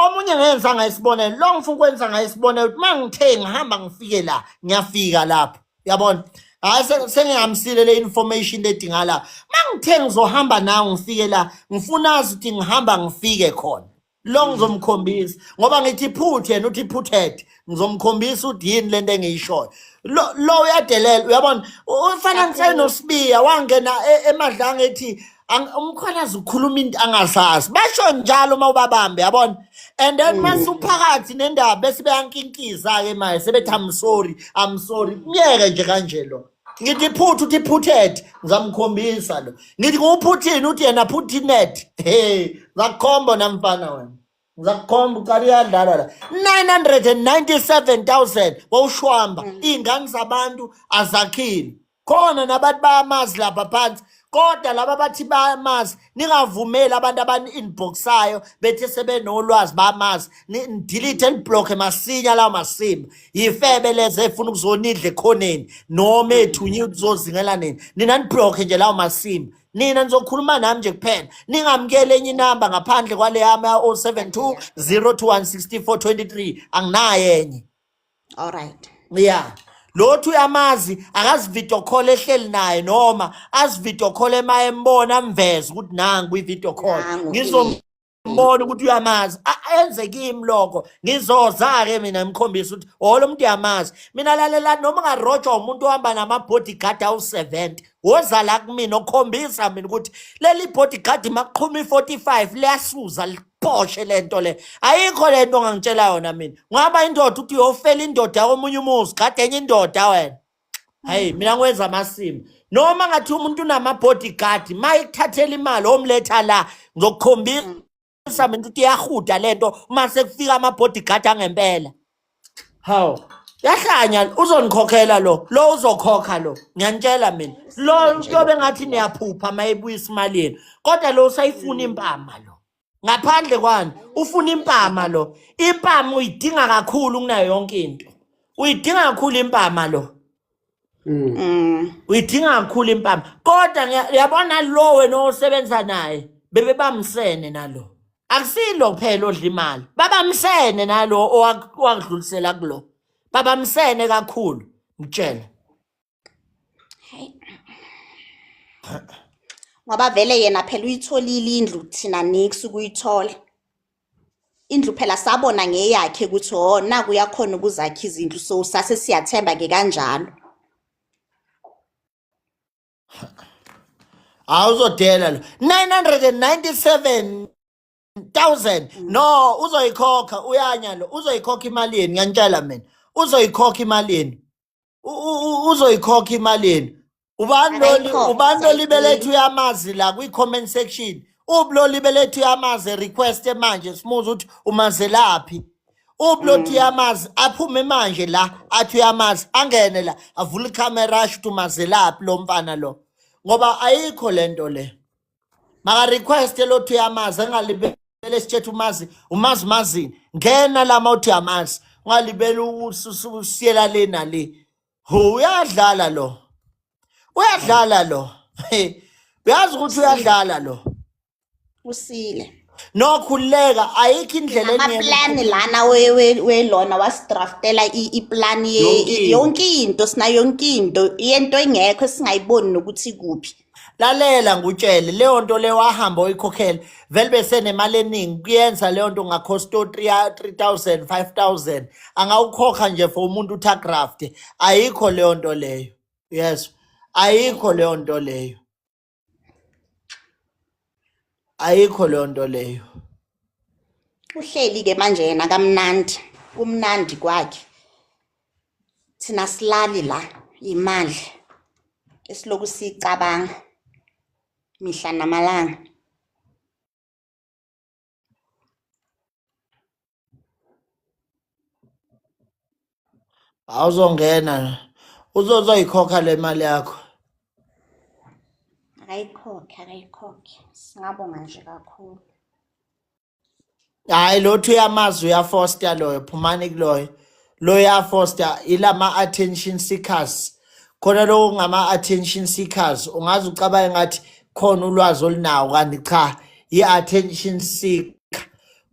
Omunye ngenza ngayisibonelo lo ngifuna ukwenza ngayisibonelo ukuthi mangithe ngihamba ngifike la ngiyafika lapho. Yabona? Hayi sengihambisile le information ledinga la. Mangithe ngizohamba nawe ngifike la ngifuna azi ukuthi ngihamba ngifike khona. Lo ngizomkhombisa ngoba ngithi put yena uthi putted ngizomkhombisa ukuthi yini lento engiyishoyo. Lo uyadelela uyabona ufana ngisenoSibiya wangena emadlanga ethi umkhwanazi ukhuluma into angazazi basho njalo uma ubabambe yabona. And then masuphakathi nendaba bese beyankinkiza ke manje sebethi I'm sorry I'm sorry myeke nje kanje lo. Ngithi put uthi putted ngizamkhombisa lo. Ngithi nguPutin uthi yena Putinet. Hey ngizakukhomba namfana wena. Ngizakukhomba uqala iyadlala la. 997,000 wawushwamba ingane zabantu azakhile. Khona nabantu bayamazi lapha phansi. Kodwa laba bathi bayamazi, ningavumeli abantu abani-inboxayo bethi sebenolwazi bamazi, nidelete niblocke masinya lawo masimba. Yifebe lezi efuna ukuzonidla ekhoneni noma ethunyiwe ukuzozingela nini. Nina niblocke nje lawo masimba. Nina nizokhuluma nami nje kuphela, ningamukeli enye inamba ngaphandle kwale yami ya-072 021 64 23, anginayo enye. All right. Yeah, lothi uyamazi akazi-video call ehleli naye, noma azi-video call ema embona, amveze ukuthi nangu kwi-video call. Nangu. Ngizombona ukuthi uyamazi. Enze kimi lokho, ngizoza-ke mina ngimkhombise ukuthi o lo muntu uyamazi. Mina lalela, noma ungarojwa umuntu ohamba nama-bodyguard awu-70, woza la kumina okhombisa mina ukuthi leli bodyguard makuqhuma i-45 liyasuza liphoshe le nto le. Ayikho le nto ongangitshela yona mina. Ungaba indoda uthi uyofela indoda komunye umuzi, gade enye indoda wena. Hayi, mina ngwenza amasimba. Noma ngathi umuntu unama-bodyguard, ma ikuthathela imali omletha la, ngizokukhombisa mina ukuthi iyahuda le nto uma sekufika ama-bodyguard angempela. Hawu, yahlanya, uzonikhokhela lo, lo uzokhokha lo, ngiyanitshela mina. Lo kuyobe ngathi niyaphupha uma ebuyisa imali yenu, kodwa lo usayifuna impama lo. Ngaphandle kwani, ufuna impama lo. Impama uyidinga kakhulu kunayo yonke into. Uyidinga kakhulu impama lo. Uyidinga kakhulu impama. Kodwa uyabona lo wena osebenza naye, bebebambisene nalo. Akusilo kuphela odla imali, babambisene nalo owakudlulisela kulo, babambisene kakhulu, ngitshela. Hayi. Ngoba vele yena phela uyitholile indlu, thina nix ukuyithola. Indlu phela sabona ngeyakhe ukuthi oh naku uyakhona ukuzakha izindlu, so sase siyathemba ke kanjalo. Awuzodela lo 997,000, no, uzoyikhokha, uyanya lo, uzoyikhokha imali yenu, ngiyantshela mina, uzoyikhokha imali yenu. Uzoyikhokha imali yenu. Ubani lo? Akayikhokhe, Ubani lo libelethu siyayidinga. Uyamazi la kwi-comment section? Ubulo libelethu uyamazi, request manje simuze ukuthi umazelaphi. Ubulothi uyamazi, aphume manje la athi uyamazi, angene la avule ikhamera asho ukuthi umazelaphi lo mfana lo, ngoba ayikho lento le. Maka request lothi uyamazi, engalibele sitshethe umazi, umazi mazini, ngena lama uthi uyamazi, ungalibeli usiyela le nale. Ho, uyadlala lo, uyadlala lo, uyazi ukuthi uyadlala lo. Usile. No, khululeka, ayikho indlela Amaplani lana welona wasidraftela iplani Yonke into. Yonke into sinayo, yonke into yento engekho esingayiboni nokuthi kuphi. Lalela ngutshele, leyo nto leyo wahamba oyikhokhela vele besenemali eningi kuyenza leyo nto ngakhosta 3000 5000, angawukhokha nje for umuntu uthi agraft. Ayikho leyo nto leyo, yes, ayikho leyo nto leyo, ayikho leyo nto leyo. Uhleli ke manje yena kamnandi, kumnandi kwakhe, thina silali la imali esiloku siyicabanga mihla namalanga. Awuzongena, uzozoyikhokha le mali yakho. Akayikhokhe, akayikhokhe, singabonga nje kakhulu. Hayi, lothi uyamazi uyafosta loyo, phumani kuloyo, lo uyafosta, ilama attention seekers khona lo, ngama attention seekers. Ungaze ucabange ngathi khona ulwazi olunawo, kanti cha, i-attention seeker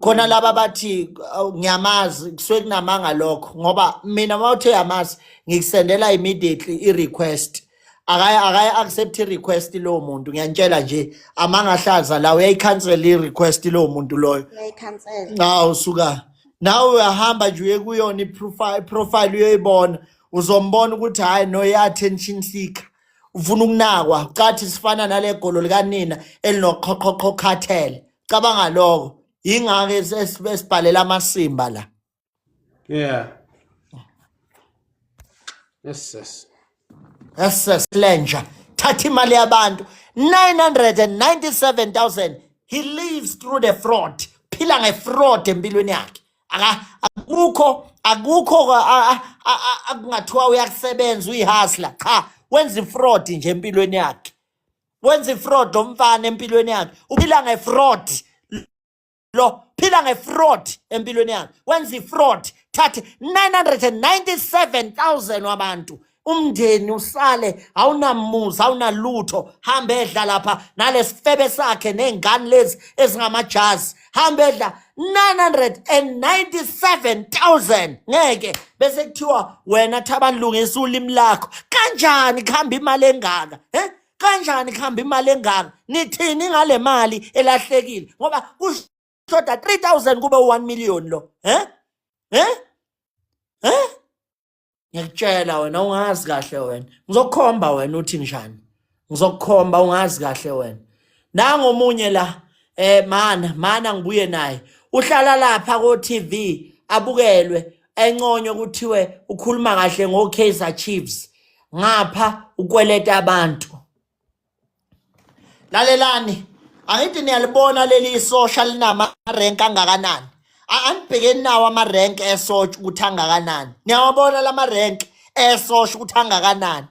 khona. Laba bathi ngiyamazi, kusuke kunamanga lokho, ngoba mina uma uthe uyamazi ngikusendela immediately i-request. Akaye accept i-request lowo muntu, ngiyantshela nje, amangahlaza la, uyayikhansela i-request lowo muntu loyo. Uyayikhansela. Hawu, suka nawe, uyahamba nje uye kuyona i-profile uyoyibona, uzombona ukuthi hhayi no, i-attention seeker, ufuna ukunakwa. Cathi sifana nale golo likanina elinoqhoqhoqho khathele, cabanga lokho, yingakho esibhalela amasimba la. Yeah. Yes. Eseslenja thatha imali yabantu 997,000. He lives through the fraud, phila ngefraud empilweni yakhe. Aka akukho akungathiwa uyakusebenza, uyihustler, cha, wenza ifraud nje empilweni yakhe. Wenza ifraud omfana empilweni yakhe, uphila ngefraud lo, phila ngefraud empilweni yakhe, wenza ifraud, thathe 997,000 wabantu, umndeni usale awunamuzi, awunalutho. Hambe edla lapha nalesifebe sakhe ney'ngane lezi ezingamajazi, hambe edla 997,000. Ngeke bese kuthiwa wena Thabani lungisa ulimi lakho. Kanjani kuhamba imali engaka, eh? Kanjani kuhamba imali engaka? Nithini ngale mali elahlekile? Ngoba kushoda 3000 kube u1 million lo, eh eh eh Ngiyakutshela wena ungazi kahle wena, ngizokukhomba wena uthi njani, ngizokukhomba ungazi kahle wena. Nangomunye la, mana mana ngibuye naye, uhlala lapha ko TV abukelwe enconywe kuthiwe ukhuluma kahle ngo Kaizer Chiefs, ngapha ukweleta abantu. Lalelani, angithi niyalibona leli isosha linama-rank angakanani? Anibhekeni nawo ama-rank esosha ukuthi angakanani. Niyawabona lama-rank esosha ukuthi angakanani?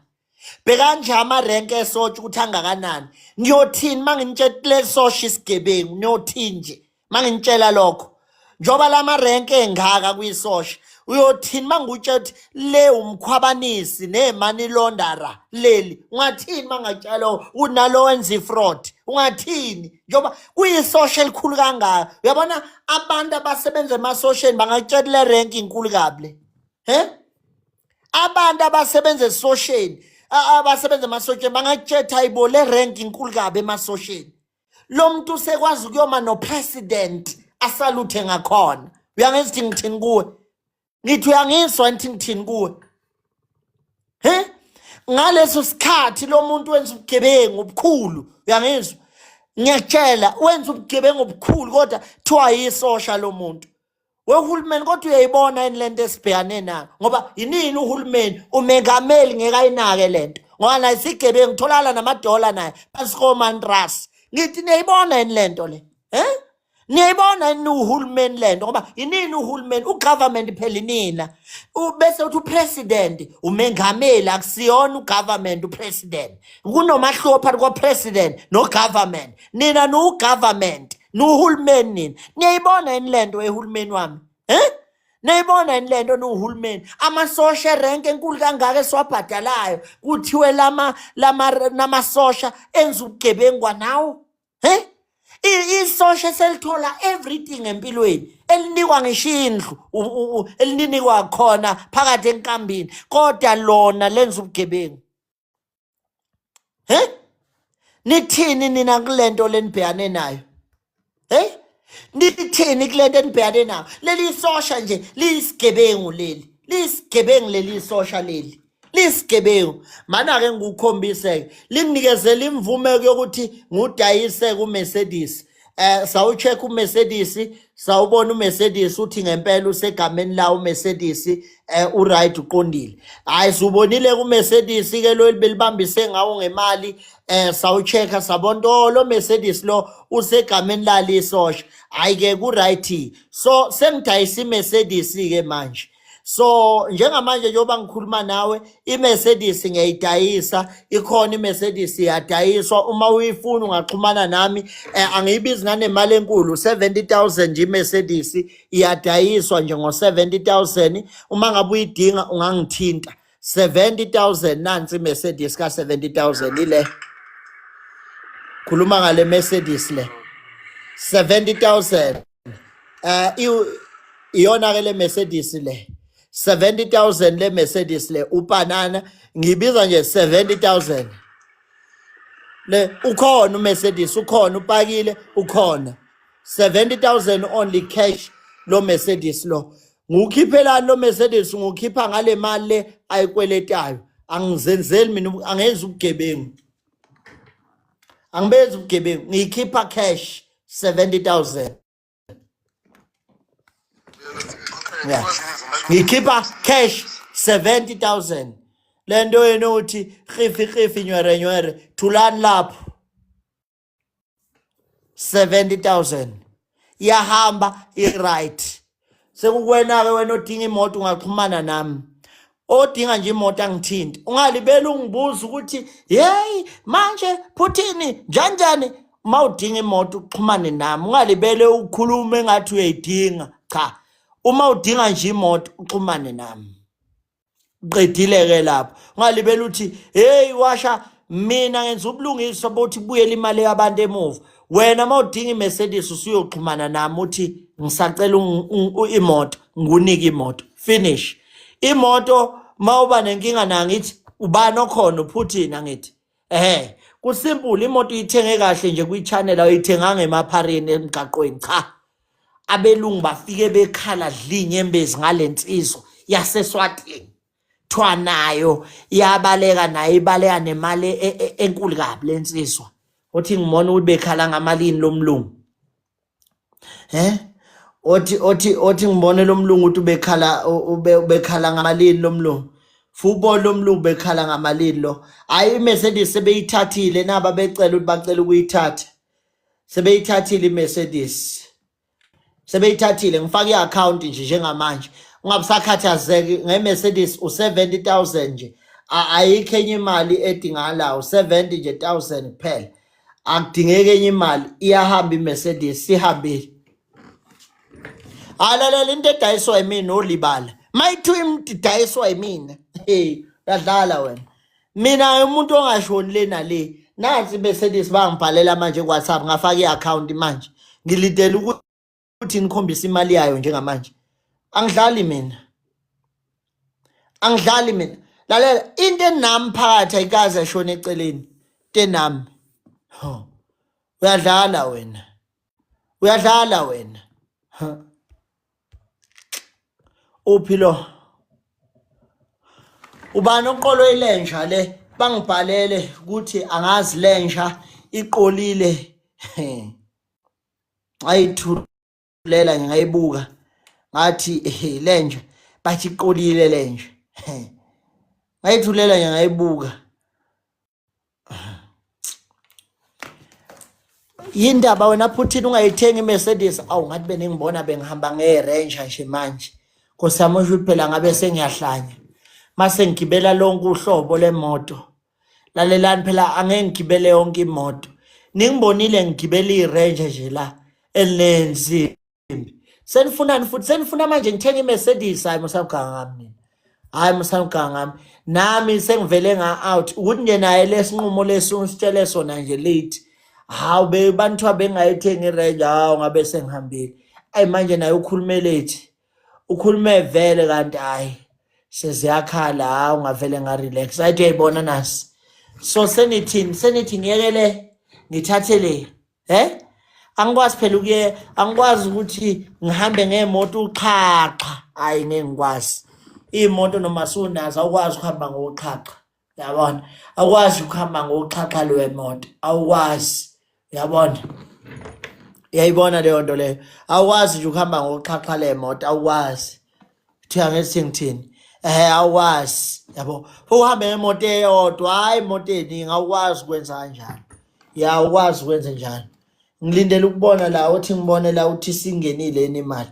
Bhekani nje ama-rank esosha ukuthi angakanani. Niyothini uma nginitshela leli sosha isigebengu? Niyothini nje manginitshela lokho? Njengoba lama rank engaka kwisosha, uyothini mangutshela ukuthi le umkhwabanisi ne-money launderer leli? Ungathini mangatshela unalo wenza ifraud? Ungathini njengoba kuyisosha elikhulu kangaka? Uyabona abantu abasebenza emasosheni bangakutshela le rank inkulu kabi le, he? Abantu abasebenza esosheni, abasebenza emasotsheni bangakutshela, hayibo, le rank inkulu kabi emasosheni. Lo muntu usekwazi ukuyoma no-president asaluthe ngakhona. Uyangizwa ukuthi ngithini kuwe? Ngithi uyangizwa ngithi ngithini kuwe, he? Ngaleso sikhathi lo muntu wenza ubugebengu obukhulu, uyangizwa? Ngiyakutshela, wenza ubugebengu obukhulu, kodwa kuthiwa yisosha lo muntu wehulumeni. Kodwa uyayibona yini lento esibhekane nayo? Ngoba yinini uhulumeni, umengameli ngeke ayinake lento, ngoba naye sigebengu, tholakala namadola naye phansi komantras. Ngithi niyayibona yini lento le, eh? Niyayibona yini uhulumeni lento? Ngoba yinini uhulumeni, ugovernment phela inina. Bese uthi upresident, umengameli, akusiyona ugovernment upresident. Kunomahluko phakathi kwa-president no-government. Nina niwu-government, niwuhulumeni nina. Niyayibona yini lento ehulumeni wami, eh? Niyayibona yini lento niwuhulumeni? Amasosha erenke enkulu kangaka esiwabhadalayo, kuthiwe lama lama namasosha enza ubugebengu kwanawo, he? Isosha eselithola everything empilweni, elinikwa ngisho indlu, elinikwa khona phakathi enkambini, kodwa lona lenza ubugebengu, he? Nithini nina kulento lenibhekane nayo, hey? Nithini kulento enibhekane nayo? Leli sosha nje liyisigebengu, leli liyisigebengu, leli sosha leli liyisigebengu. Mana-ke ngikukhombise-ke, linginikezela imvume yokuthi ngudayise kuMercedes. Sawucheck uMercedes, sawubona uMercedes uthi ngempela usegameni la uMercedes, uright, uqondile. Hayi, siubonile kuMercedes ke lo belibambise ngawo ngemali. Sawuchecka, sabona oh, lo Mercedes lo usegameni lali isosha. Hayi ke, ku right. So sengidayisa iMercedes ke manje. So njengamanje njengoba ngikhuluma nawe, iMercedes ngiyayidayisa, ikhona iMercedes, iyadayiswa. Uma uyifuna ungaxhumana nami. Angiyibizi nanemali enkulu, 70,000 nje. iMercedes iyadayiswa nje ngo-70,000. Uma ngabe uyidinga ungangithinta, 70,000. Nansi iMercedes ka-70,000 ile, khuluma ngale Mercedes le, 70,000. Iyona ke le Mercedes le, 70,000 le Mercedes le, upanana ngibiza nje 70,000 le. Ukhona uMercedes, ukhona, upakile, ukhona, 70,000 only cash. Lo Mercedes lo ngukhiphelani? Lo Mercedes ngukhipha ngale mali le ayikweletayo. Angizenzeli mina, angenzi ubugebengu, angibenzi ubugebengu, ngiyikhipha cash 70,000. Yeah, ngikhipha cash 70,000. Lento yenu uthi khifi khifi, nywere nywere, thulani lapho. 70,000 iyahamba, i-right. Sekukwena-ke wena odinga imoto, ungaxhumana nami. Odinga nje imoto angithinte. Ungalibeli ungibuza ukuthi hey manje Putin njanjani uma udinga imoto uxhumane nami. Ungalibele ukhulume engathi uyayidinga. Cha. Uma udinga nje imoto uxhumane nami. Uqedile ke lapho. Ungalibeli uthi hey washa mina ngenza ubulungiswa bokuthi buyele imali yabantu emuva. Wena uma udinga iMercedes usuyoxhumana nami uthi ngisacela imoto ngikunike imoto. Finish. Imoto mawuba nenkinga nayo ngithi ubani okhona uPutin angithi. Ehhe kusimple imoto uyithenge kahle nje kwi-channel awuyithenganga emaphareni emgaqweni cha. Abelungu bafike bekhala dli inyembezi ngale nsizwa yaseSwatini. Kuthiwa nayo iyabaleka nayo ibaleka nemali enkulu kabi le nsizwa. Uthi ngibona ukuthi bekhala ngamalini lo mlungu. He? Othi othi othi ngibone lo mlungu ukuthi ubekhala ubekhala ngamalini lo mlungu. Fubona lo mlungu bekhala ngamalini lo. Hayi iMercedes sebeyithathile naba becela ukuthi bacela ukuyithatha. Sebeyithathile iMercedes. Sebeyithathile ngifaka i-account nje njengamanje. Ungabusakhathazeki ngeMercedes u70000 nje. Ayikho enye imali edingakalayo 70 nje 1000 kuphela. Akudingeki enye imali iyahamba iMercedes sihambile. Alalela into edayiswa yimina olibala. Mayithiwa into idayiswa yimina. Hey, uyadlala wena. Mina umuntu ongashoni le nale. Nansi iMercedes bangibhalela manje ku WhatsApp ngafaka i-account manje. Ngilindele ukuthi nikhombise imali yayo njengamanje. Angidlali mina. Angidlali mina. Lalela into enami phakathi ayikaze ashone eceleni. Into enami. Ho. Uyadlala wena. Uyadlala wena. Ha. Uphi lo? Ubani oqolwe ilenja le? Bangibhalele ukuthi angazi lenja iqolile. Ayithulela ngayibuka ngathi ehe lenja bathi iqolile lenja. Ngayithulela nje ngayibuka. Yindaba wena Putin ungayithengi iMercedes awu ngathi beningibona bengihamba ngeRanger nje manje. Nkosi yami usho ukuthi phela ngabe sengiyahlanya. Mase ngigibela lonke uhlobo lemoto. Lalelani phela angeke ngigibele yonke imoto. Ningibonile ngigibela iRanger nje la elinensimbi. Senifunani futhi senifuna manje ngithenge iMercedes hayi musaganga ngami nina. Hayi musaganga ngami. Nami sengivele nga out ukuthi nje naye lesinqumo lesi usitshele sona nje late. Hawu banthiwa bengayithengi iRange hawu ngabe sengihambile. Ayi manje naye ukhulume late. Ukhulume vele kanti hayi seziyakhala hawu ngavele nga relax. Ayithi uyayibona nasi. So senithini senithi ngiyekele ngithathe le. Eh? Angikwazi phela ukuye angikwazi ukuthi ngihambe ngemoto uxhaxha. Hayi ngeke ngikwazi. Imoto noma sunazo awukwazi ukuhamba ngoxhaxha. Yabona? Awukwazi ukuhamba ngoxhaxha lwemoto. Awukwazi. Yabona? Uyayibona leyo nto leyo. Awukwazi nje ukuhamba ngoxhaxha lemoto, awukwazi. Kuthiwa ngethi ngithini? Eh awukwazi. Yabo. Uhambe ngemoto eyodwa, hayi imoto eningi awukwazi ukwenza kanjalo. Ya ukwazi ukwenza njalo. Ngilindele ukubona la uthi ngibone la uthi singenile yini imali.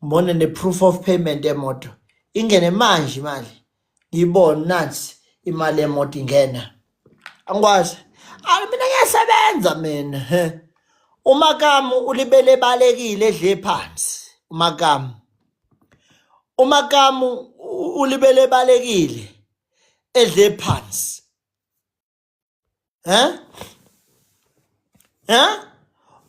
Ngibone ne proof of payment yemoto. Ingene manje imali. Ngiyibone nansi imali yemoto ingena. Angikwazi. Ayi mina ngiyasebenza mina. He. Umakamu ulibele balekile edle phansi. Umakamu. Umakamu ulibele balekile edle phansi. Eh? Eh?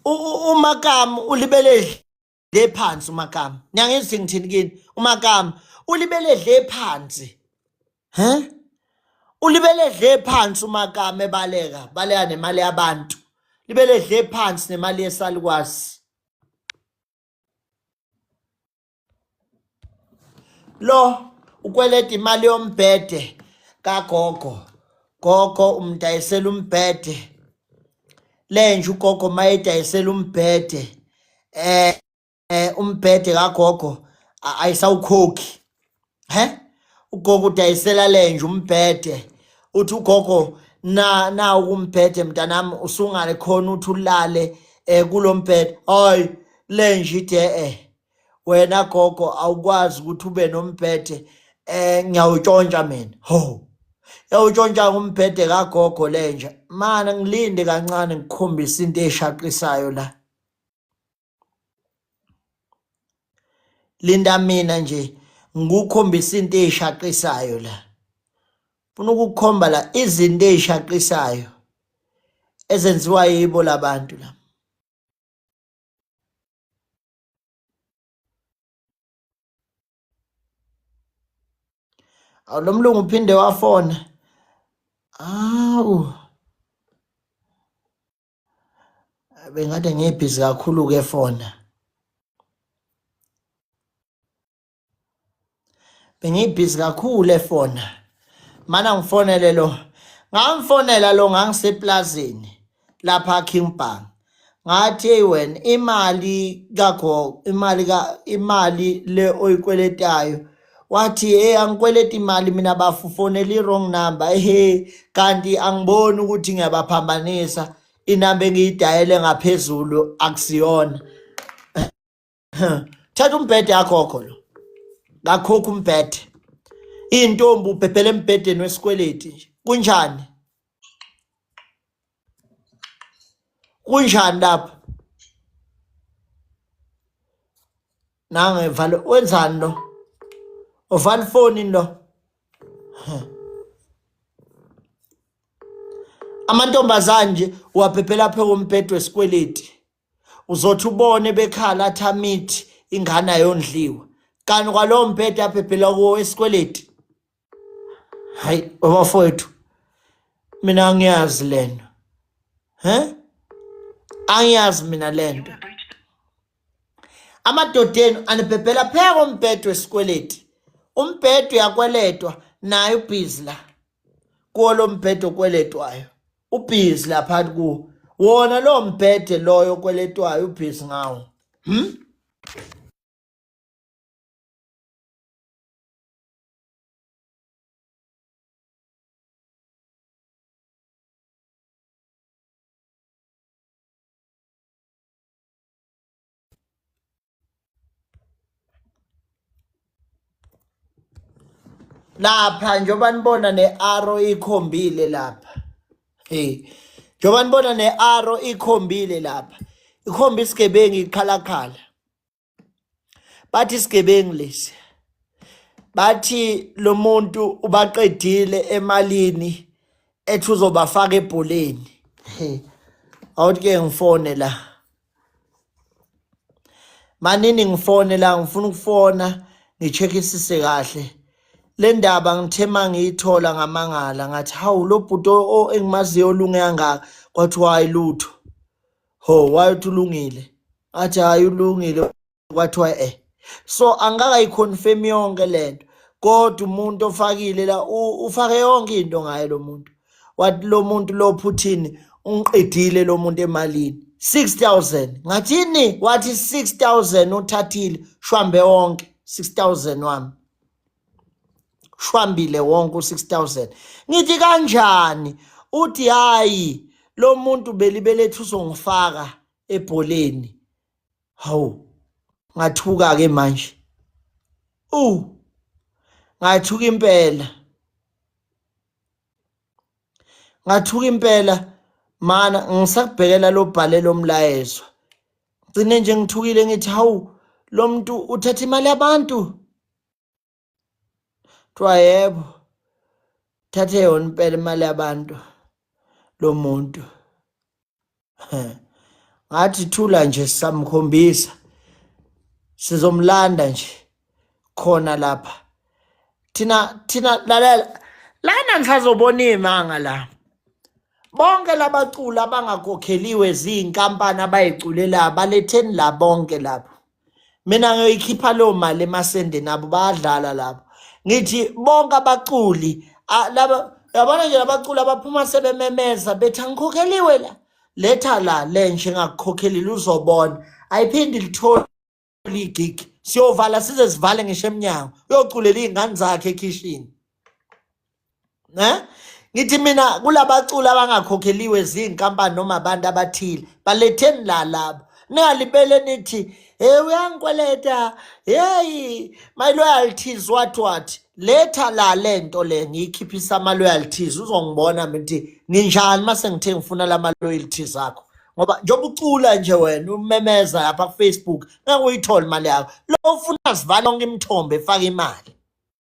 Umakamu ulibele dle phansi umakamu. Niyangizwa ngithini kini? Umakamu ulibele dle phansi. He? Ulibele dle phansi umakamu ebaleka, baleka nemali yabantu. Libele dle phansi nemali yesalukwazi. Lo ukweleta imali yombhede kagogo. Gogo umdayisela umbhede. Lenja ugogo mayedayisela umbhede eh umbhede kagogo ayisawukhokhi. He? Ugogo udayisela lenja umbhede. Uthi ugogo na na umbhede mntanami usungale khona uthi ulale kulombhede. Hayi lenja ide eh wena gogo awukwazi ukuthi ube nombhede. Eh ngiyawutshontsha mina. Ho. Yawutshontsha umbhede kagogo lenja. Mana ngilinde kancane ngikukhombise into eshaqisayo la. Linda mina nje ngikukhombise into eshaqisayo la. Funa ukukukhomba la izinto ezishaqisayo ezenziwa yibo labantu la. Awu lo mlungu uphinde wafona. Awu. Bengade ngibhizi kakhulu ke fona. Bengibhizi kakhulu efona. Mana ngifonele lo. Ngamfonela lo ngangiseplazini lapha King Bang. Ngathi hey wena imali kakho imali ka imali le oyikweletayo wathi hey angikweleti imali mina bafufonela i-wrong number ehe kanti angiboni ukuthi ngiyabaphambanisa inamba engiyidayele ngaphezulu akusiyona thatha umbhede yakhokho lo ngakhokha umbhede iy'ntombi ubhebhele embhedeni wesikweleti nje kunjani kunjani lapho nange valo wenzani lo uvala ifoni lo amantombazane nje uwabhebhela phe kombhedo wesikweleti uzothi ubone bekhala athi amithi ingane ayondliwa kanti kwalowo mbhede abhebhela kuwo esikweleti hayi bafowethu mina angiyazi lento he angiyazi mina lento amadoda enu anibhebhela pheka umbhedo wesikweleti umbhedo uyakweletwa naye ubhizi la kuwo lo mbhedo okweletwayo ubhizi lapha kuwo wona lo mbhede loyo okweletwayo ubhizi ngawo Lapha njengoba nibona ne-arrow ikhombile lapha. Hey. Njengoba nibona ne-arrow ikhombile lapha. Ikhomba isigebengu ikhalakhala. Bathi isigebengu lesi. Bathi lo muntu ubaqedile emalini ethi uzobafaka ebholeni. Hey. Awuthi ke ngifone la. Manini ngifone la ngifuna ukufona ngicheckisise kahle le ndaba ngithe mangiyithola ngamangala ngathi hawu lo bhuti engimaziyo olunge kangaka kwathiwa hayi lutho ho wayethi ulungile athi hayi ulungile kwathiwa eh so angikakayiconfirm yonke lento kodwa umuntu ofakile la ufake yonke into ngaye lo muntu wathi lo muntu lo Putin ungiqedile lo muntu emalini 6000 ngathini wathi 6000 uthathile shwambe wonke 6000 wami shwambile wonke u6000 ngithi kanjani uthi hayi lo muntu belibelethu uzongifaka ebholeni Hawu, ngathuka ke manje. U ngathuka impela. Ngathuka impela mana ngisakubhekela lo bhale lomlayezo. Gcine nje ngithukile ngithi hawu lo muntu uthatha imali yabantu. Kuthiwa yebo. Thathe yona impela imali yabantu lo muntu. Ngathi thula nje samkhombisa. Sizomlanda nje khona lapha. Thina thina lalela lana ngisazobona imanga la. Bonke labaculi abangakhokheliwe zinkampani abayiculela baletheni la bonke lapho. Mina ngiyoyikhipha leyo mali emasendeni abo bayadlala lapho. Ngithi bonke abaculi laba yabona nje abaculi abaphuma sebememeza bethi angikhokheliwe la. Letha la lenje engakukhokhelile uzobona. Ayiphindi lithole igig. Siyovala size sivale ngisho emnyango. Uyoculela iy'ngane zakhe ekhishini. Ne? Ngithi mina kulabaculi abangakhokheliwe zinkampani noma abantu abathile baletheni la labo ningalibele nithi hey uyangikweleta hey my loyalties what what. Letha la lento le ngiyikhiphisa ama loyalties uzongibona mina ukuthi nginjani mase ngithe ngifuna lama loyalties akho. Ngoba njengoba ucula nje wena umemeza lapha ku Facebook ngeke uyithole imali yakho. Lo ufuna sivale yonke imithombo efaka imali.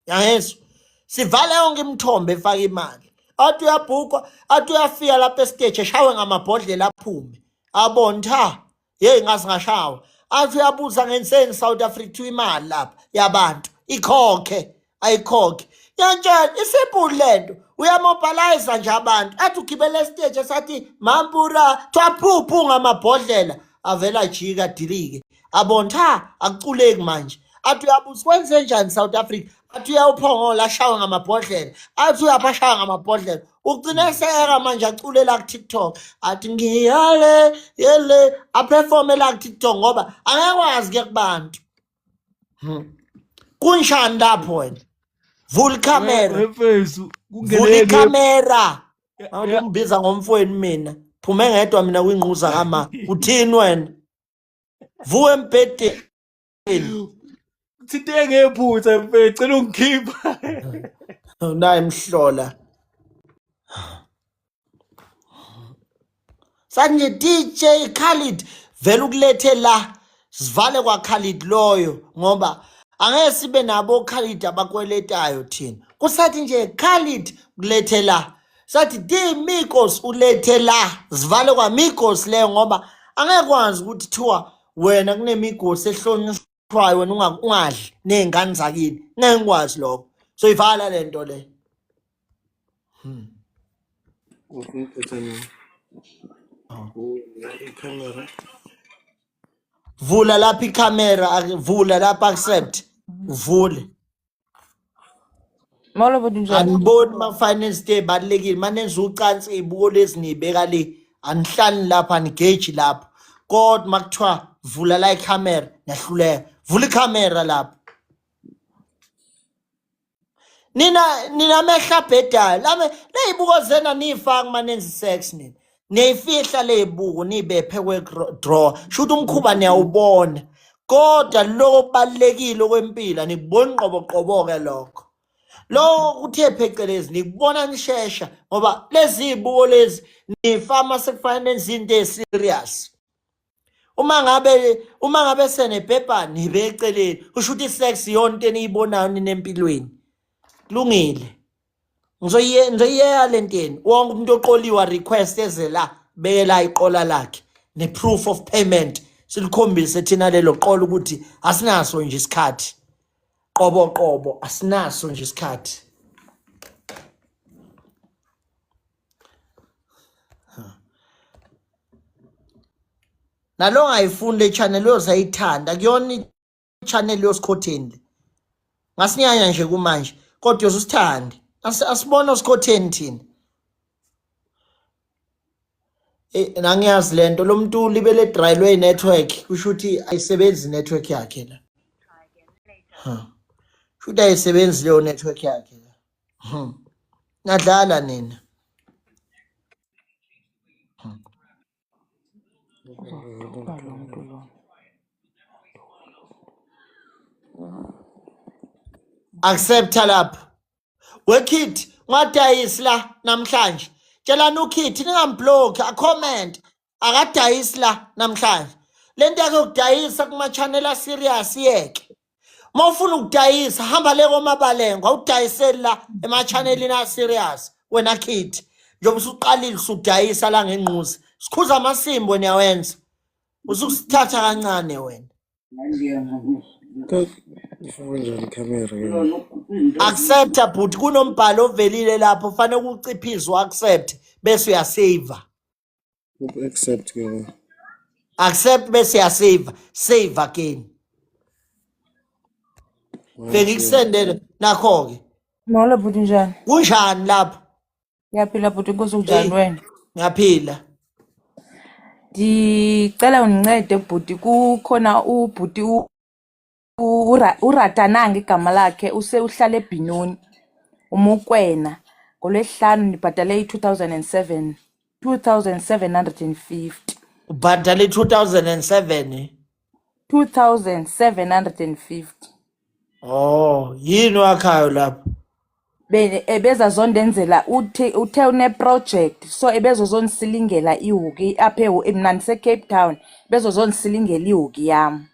Yangizwa? Sivale yonke imithombo efaka imali. Athi uyabhukwa, athi uyafika lapha esiteji eshawe ngamabhodlela aphume. Abone ha, hey ngaze ngashawa. Athi uyabuza ngenseni South Africa kuthiwa imali lapha yabantu ikhokhe ayikhokhe. Yantshela isimple lento. Uyamobilize nje abantu. Athi ugibele esiteji esathi mampura thwaphuphu ngamabhodlela avela ajika dilike. Abone ha akuculeki manje. Athi uyabuza kwenze njani South Africa athi uyawuphongola ashawe ngamabhodlela athi uyapha ashawe ngamabhodlela ugcine eseka manje aculela ku-tiktok athi ngiyale yele aphefome la ku-tiktok ngoba angekwazi ke kubantu. Kunjani lapho wena? Vula ikhamera. Wemfethu vula kungeneke ikhamera. Awuthi ungibiza ngomfowenu mina. Phume ngedwa mina kwingquza kama. Uthini wena? Vuka embhedeni. Thinte ngephutha mfethu cela ungikhipha. Naye mhlola. Sathi nje DJ Khalid vele ukulethe la sivale kwa Khalid loyo ngoba angeke sibe nabo Khalid abakweletayo thina. Kusathi nje Khalid kulethe la. Sathi D Migos ulethe la sivale kwa Migos leyo ngoba angeke kwazi ukuthi thiwa wena kunemigosi ehlonishwayo wena ungadli nezingane zakini. Ngeke ngikwazi lokho. So ivala lento le. Vula lapha ikhamera, vula lapha accept. Vule. Molo bhuti njani? Aniboni ma finance day balekile manenza ucansi izibuko lezi nibeka le anihlali lapha anigeji lapha kodwa makuthiwa vula la ikhamera niyahluleka. Vula ikhamera lapha. Nina nina amehlo abhedayo lame lezibuko zena niyifaka manenza sex nina. Niyifihla lezibuko nibephe kwe drawer. Shuthi umkhuba niyawubona. Kodwa lokho kubalekile okwempilo nikuboni qobo qobo ke lokho. Lo kuthe phecelezi nikubona nishesha ngoba lezi zibuko lezi nifama sekufanele nenze into eserious. Uma ngabe senebhebha nibe eceleni kusho ukuthi sex yonke eniyibonayo ninempilweni. Kulungile. Ngizoyiyeka lento yenu. Wonke umuntu oqoliwa request eze la bekela iqola lakhe ne proof of payment silikhombise thina lelo qola ukuthi asinaso nje isikhathi. Qobo qobo asinaso nje isikhathi. Nalo ngayifuni le channel uyozayithanda kuyona i-channel yosikhotheni le. Ngasinyanya nje kumanje kodwa uyozusithande. Asibona osikhotheni thina. Nangiyazi lento lo muntu libele dryelwe i-network kusho ukuthi ayisebenzi i-network yakhe la. Ha. Kusho ukuthi ayisebenzi leyo network yakhe la. Nadlala nina. Uzoxoxa lo muntu lona. Accepta lapha. Wekit ungadayisi la namhlanje. Tshelani uKit ningamblock, acomment. Akadayisi la namhlanje. Lento yakhe yokudayisa kuma channel a serious yeke. Uma ufuna ukudayisa hamba le komabalengo awudayiseli la ema-channelini a-serious wena Kit. Njengoba usuqalile usudayisa la ngenquza. Sikhuza amasimbo wena uyawenza. Usukusithatha kancane wena. Ifakwa njani ikhamera ke? Accepta bhuti kunombhalo ovelile lapho fanele ukuciphize u-accept bese uyasave. Accept ke. Accept bese uyasave, save again. Bengikusendele nakho ke. Molo bhuti njani? Kunjani lapho? Ngiyaphila bhuti inkosi unjani wena? Ngiyaphila. Ndicela undincede bhuti kukhona ubhuti uRatanang igama lakhe use uhlala eBhinoni uMukwena ngolwesihlanu ndibhatale i-2007 2750. Ubhadale 2007. 2750. Oh, yini wakhayo lapho? Ebezazondenzela uthe une-project so ebezozondisilingela ihuki apha mna ndise-Cape Town, ebezozondisilingela ihuki yam.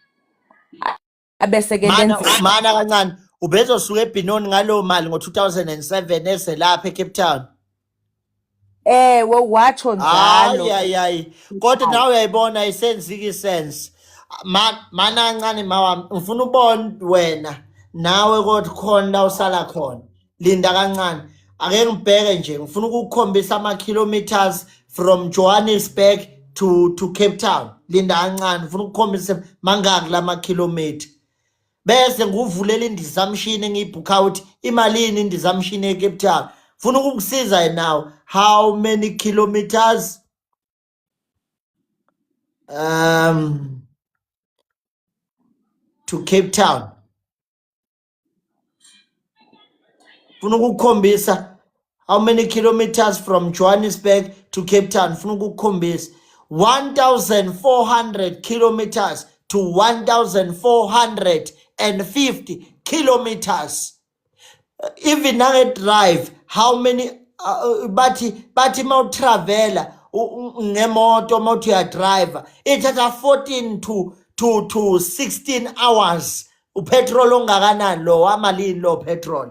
Abese ke Mana ndenzela mana kancane, ubezosuka eBenoni ngalowo mali ngo-2007 eze lapha eCape Town. Ewe, watsho Hayi njalo. hayi hayi. Kodwa nawe uyayibona isenzika isense. Mana kancane mawami, ngifuna ubone wena nawe kodwa khona la usala khona. Linda kancane. Ake ngibheke nje, ngifuna ukukukhombisa ama kilometers from Johannesburg to Cape Town. Linda kancane, ngifuna ukukhombisa mangaki lama kilometer. Bese nguvulela indizamshini engiyibhukha ukuthi imalini indizamshini eCape Town. Funa ukukusiza now. How many kilometers to Cape Town? Funa ukukhombisa how many kilometers from Johannesburg to Cape Town. Funa ukukhombisa 1400 kilometers to 1450 kilometers. Even nange drive, how many bathi mawutravela ngemoto, mawuthi uyadriver ithatha 14 to 16 hours. Upetrol ongakanani lo, wamalini lo petrol?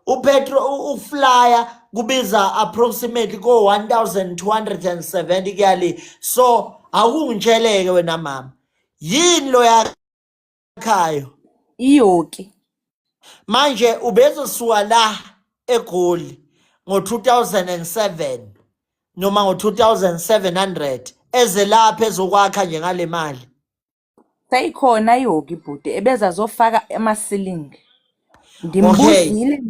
Upetrol uflyer kubiza approximately ko 1270 kuyali. So akungitsheleke wena mama, yini lo yakhayo? Iyoki. Manje ubezosuka la eGoli ngo-2007 noma ngo-2700 eze lapha ezokwakha nje ngale mali. Seyikhona ihoki bhuti, ebezazofaka ama-ceiling. Ndimbuzile.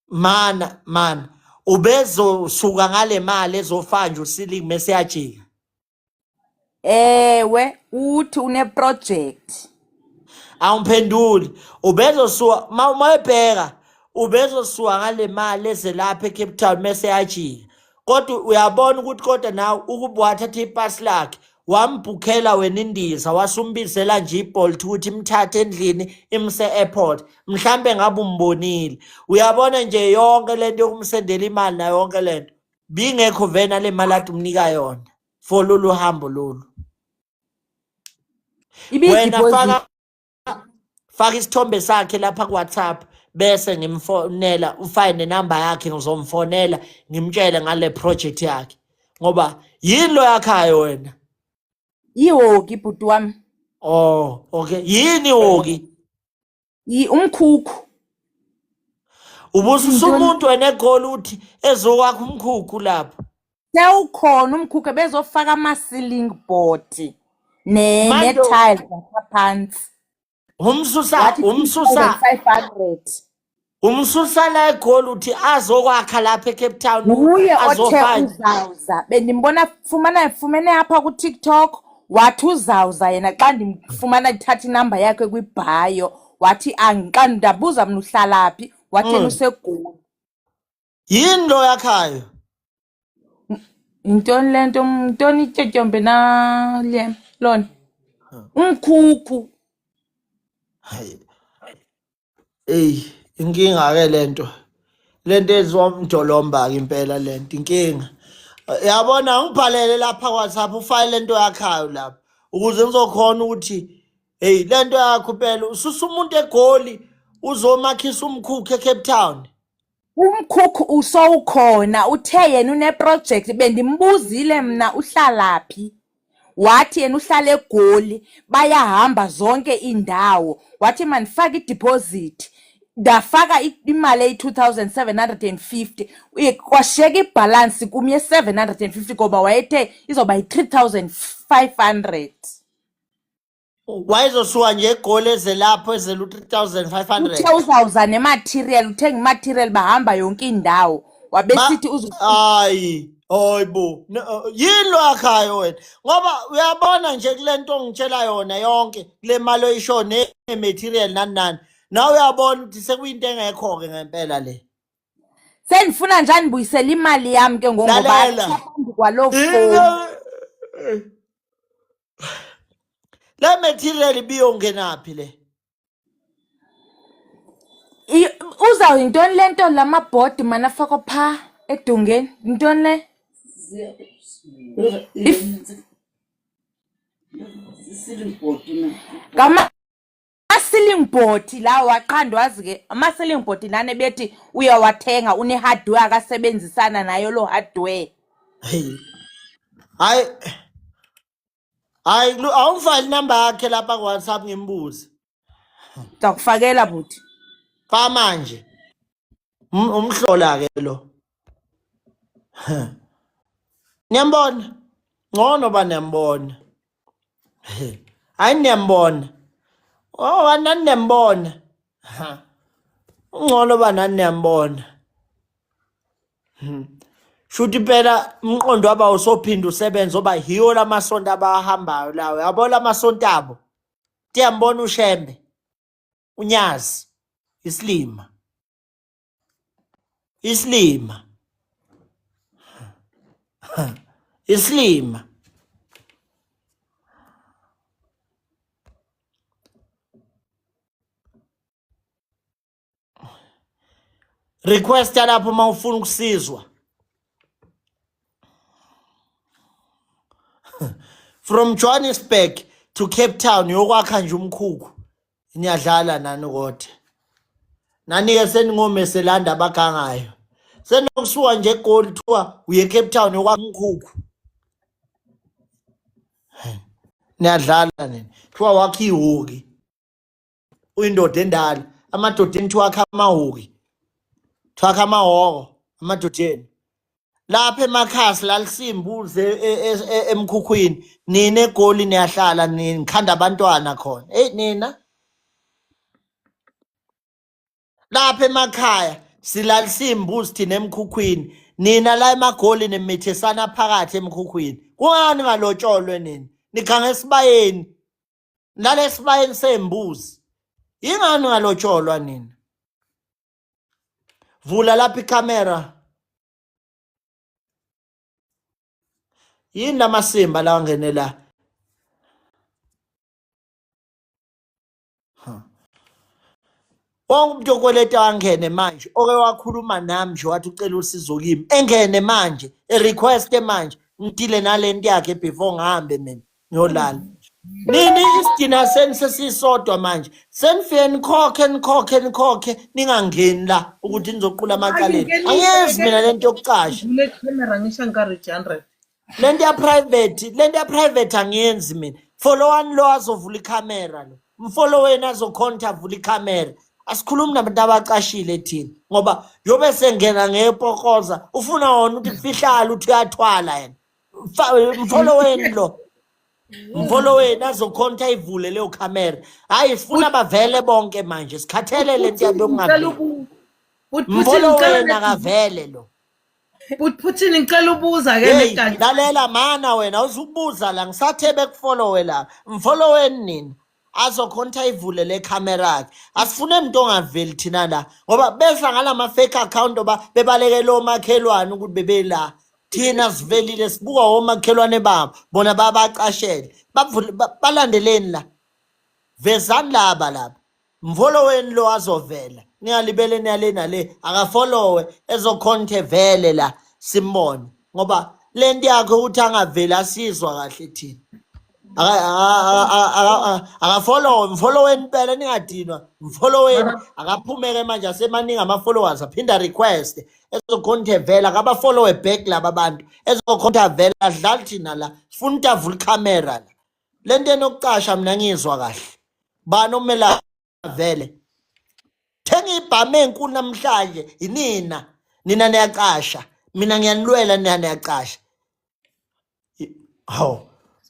Mana ubezosuka ngale mali ezofaka nje uceiling mase yajika. Ewe, uthi une-project. Awumphenduli. Ubezosuka mawebheka ubezosuka ngale mali eze lapha eCape Town mase yajika. Kodwa uyabona ukuthi kodwa nawe ukuba wathatha ipasi lakhe wambhukhela wena indiza, wasumbizela nje iBolt ukuthi imthathe endlini imse airport, mhlambe ngabe umbonile. Uyabona nje yonke lento yokumsendela imali nayo yonke lento bingekho vena le mali ade umnika yona for lolu hambo lolu. Wena faka isithombe sakhe lapha ku WhatsApp bese ngimfonela, ufake nenamba yakhe, ngizomfonela ngimtshele ngale project yakhe. Ngoba yini lo yakhayo wena? Ihoki bhuti wami. Oh, okay. Yini ihoki? Umkhukhu. Ubususa umuntu wena eGoli uthi ezokwakha umkhukhu lapho. Sewukhona umkhukhu, bezofaka ama-ceiling board ne-tiles ngaphansi. Umsusa 500. Umsusa la eGoli uthi azokwakha lapha eCape Town. Nguye othe uzawuza. Bendimbona fumene apha ku TikTok, wathi uzawuza yena xa ndimfumana ndithatha inamba yakhe kwibhayo, wathi xa ndabuza mna uhlala phi, wathi yena useGoli. Yini lo yakhayo? Yintoni le nto? Yintoni ityotyombe na le lona? Umkhukhu. Hayi. Ey, inkinga ke lento. Lento eziwa umjolomba ke impela lento inkinga. Yabona ngibhalele lapha WhatsApp ufile lento yakhayo lapha ukuze ngizokhona ukuthi hey lento yakho phela ususa umuntu eGoli uzomakhisa umkhukhu eCape Town. Umkhukhu usowukhona, uthe yena une-project, bendimbuzile mna uhlala phi. Wathi yena uhlala eGoli, bayahamba zonke iindawo. Wathi mandifake i-deposit. Ndafaka imali eyi-2750, kwashiyeka ibhalansi kum ye-750 ngoba wayethe izoba yi-3500. Wayezosuka nje eGoli eze lapho ezela u-3500. Uthe uzawuza nematerial, uthenga imaterial, bahamba yonke indawo. Wabesithi Hayi, hayibo. Yini lo yakhayo wena? Ngoba uyabona nje kule nto ongitshela yona yonke, kule mali oyisho ne-material nani nani. Nawe uyabona ukuthi sekuyinto engekho-ke ngempela le. Sendifuna nje andibuyisele imali yami ke ngoku ngoba Lalela. phambi kwaloo fowuni. Le material ibiyongenaphi le? Uza yintoni le nto la mabhodi mana afakwa pha edongeni? Yintoni le? If ngama ceiling board lawa qha ndwazi ke ama ceiling board lana bethi uyawathenga une hardware akasebenzisana nayo lo hardware. Hey. Hayi hayi awungifaki inamba yakhe lapha ku WhatsApp ngimbuze. Ngizakufakela buti. Fa manje. Umhlola ke lo. Niyambona? Ngcono ba niyambona. Hayi niyambona. Oh nani niyambona. Ha. Ungcono ba nani niyambona. Shuthi phela umqondo waba usophinda usebenze oba yiwo lamasonto abahambayo lawo. Yabo lamasonto abo. Tiyambona uShembe. Unyazi. Isilima. Isilima. Isilima. Request lapho uma ufuna ukusizwa. From Johannesburg to Cape Town yokwakha nje umkhukhu. Niyadlala nani kodwa. Nani-ke seningomeselanda abagangayo. Senokusuka nje eGoli kuthiwa uye Cape Town yokwakha umkhukhu. Niyadlala nini. Kuthiwa wakha ihhoki. Uyindoda endala. Amadodeni kuthiwa akha amahhoki. Kuthiwa akha amahhoko amadodeni. Lapha emakhasi lalisimbuze emkhukhwini. Nina eGoli niyahlala nikhanda abantwana khona. Hey nina. Lapha emakhaya silalisa imbuzi thina emkhukhwini. Nina la emaGoli nimithisana phakathi emkhukhwini. Kungani ngalotsholwe nina? Nikhanga esibayeni. Nale esibayeni sembuzi. Yingani ngalotsholwa nina? Vula lapha ikhamera. Yini lamasimba la angene la? Wonke umuntu okweleta angene manje oke wakhuluma nami nje wathi ucela usizo kimi engene manje e-request manje ngidile nalento yakhe before ngihambe mina ngiyolala. Nini isidina seni sesisodwa manje senifike nikhokhe nikhokhe nikhokhe ningangeni la ukuthi nizoqula amacaleni. Angiyenzi mina lento yokucasha. Vule camera ngisho encourage 100. Lento ya private, lento ya private angiyenzi mina. Followani lo azovula ikhamera lo. Mfolloweni azokhonta avula ikhamera. Asikhulumi nabantu abacashile thina ngoba yobe sengena ngepokoza ufuna wona ukuthi kufihlale uthi uyathwala yena. Mfolloweni lo. Mfolloweni azokhonta ayivule leyo khamera. Hayi sifuna bavele bonke manje sikhathele lento yabo yokungaveli. Mfolloweni akavele lo. But Putin ngicela ubuza ke Hey, nekanti. lalela mana wena uzubuza la ngisathe bekufollowe la. Mfolloweni nina. Azokhonta ayivule le camera yakhe. Asifune umuntu ongaveli thina la ngoba besa ngalama fake account oba bebalekela omakhelwane ukuthi bebela. Thina sivelile sibuka omakhelwane babo bona babacashele. Bavule balandeleni la. Vezani laba laba. Mfolloweni lo azovela. Ningalibele niyale nale akafollowe ezokhonte vele la simbone ngoba lento yakhe ukuthi angaveli asizwa kahle thina. Akafollowe mfolloweni impela ningadinwa mfolloweni akaphumeke manje asemaningi ama followers aphinda request ezokhonte vele akabafollowe back laba bantu ezokhonta vele adlali thina la sifuna ukuthi avule ikhamera la. Lento enokucasha mina ngizwa kahle. Bani omela vele? Thenga ibhamu enkulu namhlanje yinina. Nina niyacasha. Mina ngiyanilwela nina niyacasha. Hawu.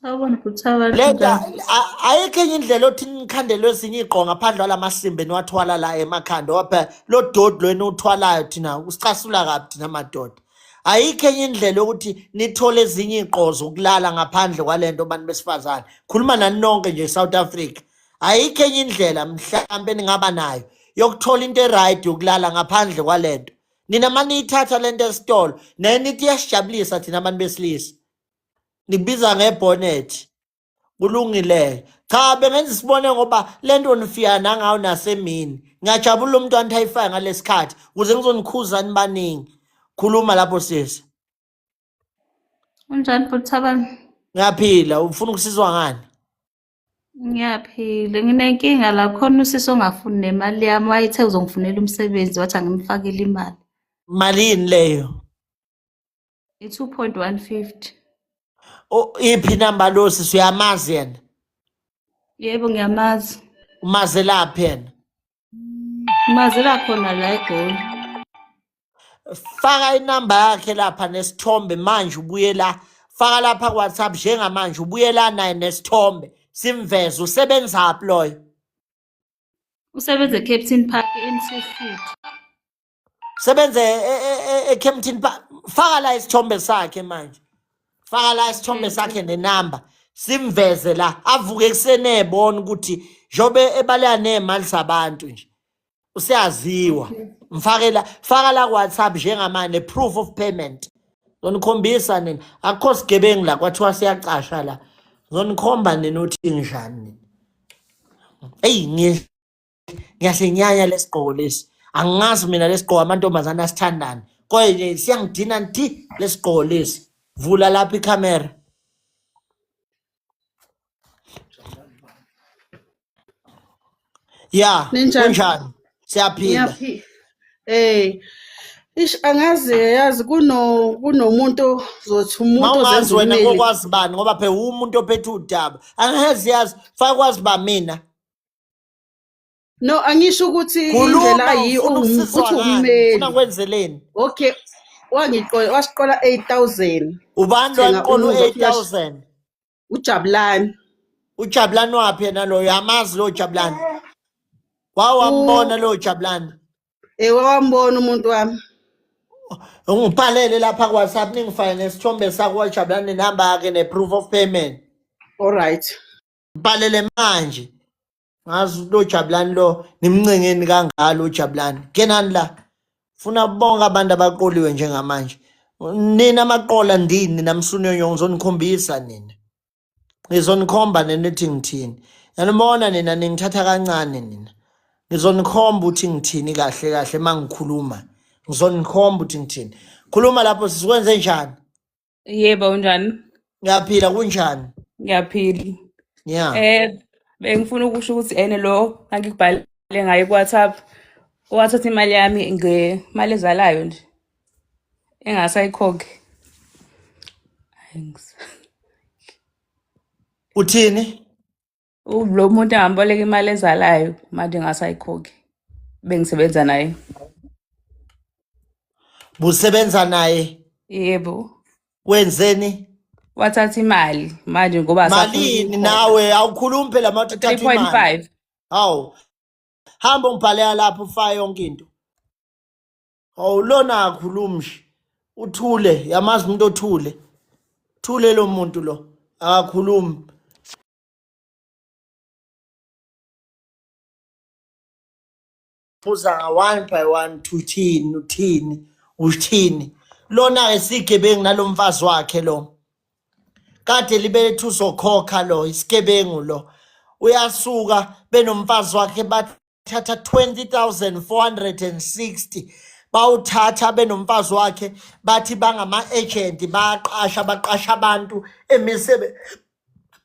Sawubona bhuti abantu Lento njani? ayikho enye indlela othi nikhandelwe ezinye igqo ngaphandle kwalamasimba eniwathwala la emakhanda wapha lo dodi lo eniwuthwalayo thina usicasula kabi thina madoda. Ayikho enye indlela yokuthi nithole ezinye iy'gqo zokulala ngaphandle kwalento bantu besifazane. Khuluma nani nonke nje South Africa. Ayikho enye indlela mhlampe ningaba nayo yokuthola into e-right yokulala ngaphandle kwalento. Nina maniyithatha lento esitolo naye nithi iyasijabulisa thina abantu besilisa. Nikubiza ngebhonethi. Kulungile. Cha bengenza isibone ngoba lento nifika nangayo nasemini. Ngiyajabula umuntu anti ayifake ngalesikhathi ukuze ngizonikhuza nibaningi. Khuluma lapho sisi. Unjani bhuti Thabani? Ngiyaphila, ufuna ukusizwa ngani? Ngiyaphila. Nginenkinga la khona usisi ongafuni nemali yami wayethe uzongifunela umsebenzi wathi angimfakele imali. Malini leyo? I-2.150. O iphi inamba lo sisi uyamazi yena? Yebo ngiyamazi. Umazelaphi yena? Ngimazela khona la eGoli. Faka inamba yakhe lapha nesithombe manje ubuye la. Faka lapha ku WhatsApp njengamanje ubuye la naye nesithombe. Simveze usebenzaphi loyo? Usebenza eCaptain Park e-NC Sebenze eKempton Park. Faka la isithombe sakhe manje. Faka la isithombe sakhe nenamba. Simveze la avuke ekuseni ebona ukuthi njobe ebaleka nezimali zabantu nje. Useyaziwa. Mfake la faka la ku WhatsApp njengamanje proof of payment. Zonikhombisa nina. Akukho sigebengu la kwathiwa siyacasha la. Zonikhomba nina ukuthi njani nina. Eyi ngiye ngiyasenyanya lesigqoko lesi angingazi mina lesigqoko amantombazane asithandani kodwa nje siyangidina nti lesigqoko lesi vula lapha ikhamera ya Ninjani? kunjani siyaphila Ngiyaphila. Eh, ish angazi yazi kuno kunomuntu zothi umuntu mawungazi ozenza wena ummeli. kokwazi bani ngoba phela umuntu ophethe udaba angazi yazi fake kwazi ba mina No, angisho ukuthi indlela Khuluma ayiyo ufuna ukusizwa uthi ngani? Ufuna ummeli. kwenzeleni? Okay, wangiqola wasiqola 8000. Ubani Thenga lwaniqola umuzi wafika u-8000? uJabulani. UJabulani waphi yena loyo? Amazi lo Jabulani. Wawambona lo Jabulani. Eh wambona umuntu wami. Ungibhalele lapha ku WhatsApp ningifake nesithombe sakho kwaJabulani nenamba yakhe ne-proof of payment. All right. Bhalele manje. Ngazi lo Jabulani lo nimncengeni kangalo uJabulani. Kenani la. Funa bonke abantu abaqoliwe njengamanje. Nina amaqola ndini namsunyonyo ngizonikhombisa nina. Ngizonikhomba nina ukuthi ngithini. Yanibona nina ningithatha kancane nina. Ngizonikhomba ukuthi ngithini kahle kahle mangikhuluma. Ngizonikhomba ukuthi ngithini. Khuluma lapho sisikwenze njani? Yebo, unjani? Ngiyaphila kunjani? Ngiyaphila. Yeah. Eh, bengifuna ukusho ukuthi ene lo ngangikubhale ngaye ku-WhatsApp wathatha imali yami ngemali ezalayo nje engasayikhokhi. Hayi, Uthini? Lo muntu engamboleka imali ezalayo manje engasayikhokhi. Bengisebenza naye. Busebenza naye Yebo. wenzeni? Wathatha imali manje ngoba asafuna Malini ukuyikhokha. nawe awukhulumi phela mawuthi uthatha imali. 3.5. Hawu. Hamba ungibhaleka lapho ufake yonke into. Hawu lona akhulumi nje. Uthule, yamazi umuntu othule. Thule lo muntu lo. Akakhulumi. Phuza nga one by one uthini uthini uthini. Lona ke sigebengu nalomfazi wakhe lo. Kade libelethu uzokhokha lo isigebengu lo. Uyasuka benomfazi wakhe bathatha 20460 bawuthatha benomfazi wakhe bathi bangama-agent bayaqasha baqasha abantu emisebe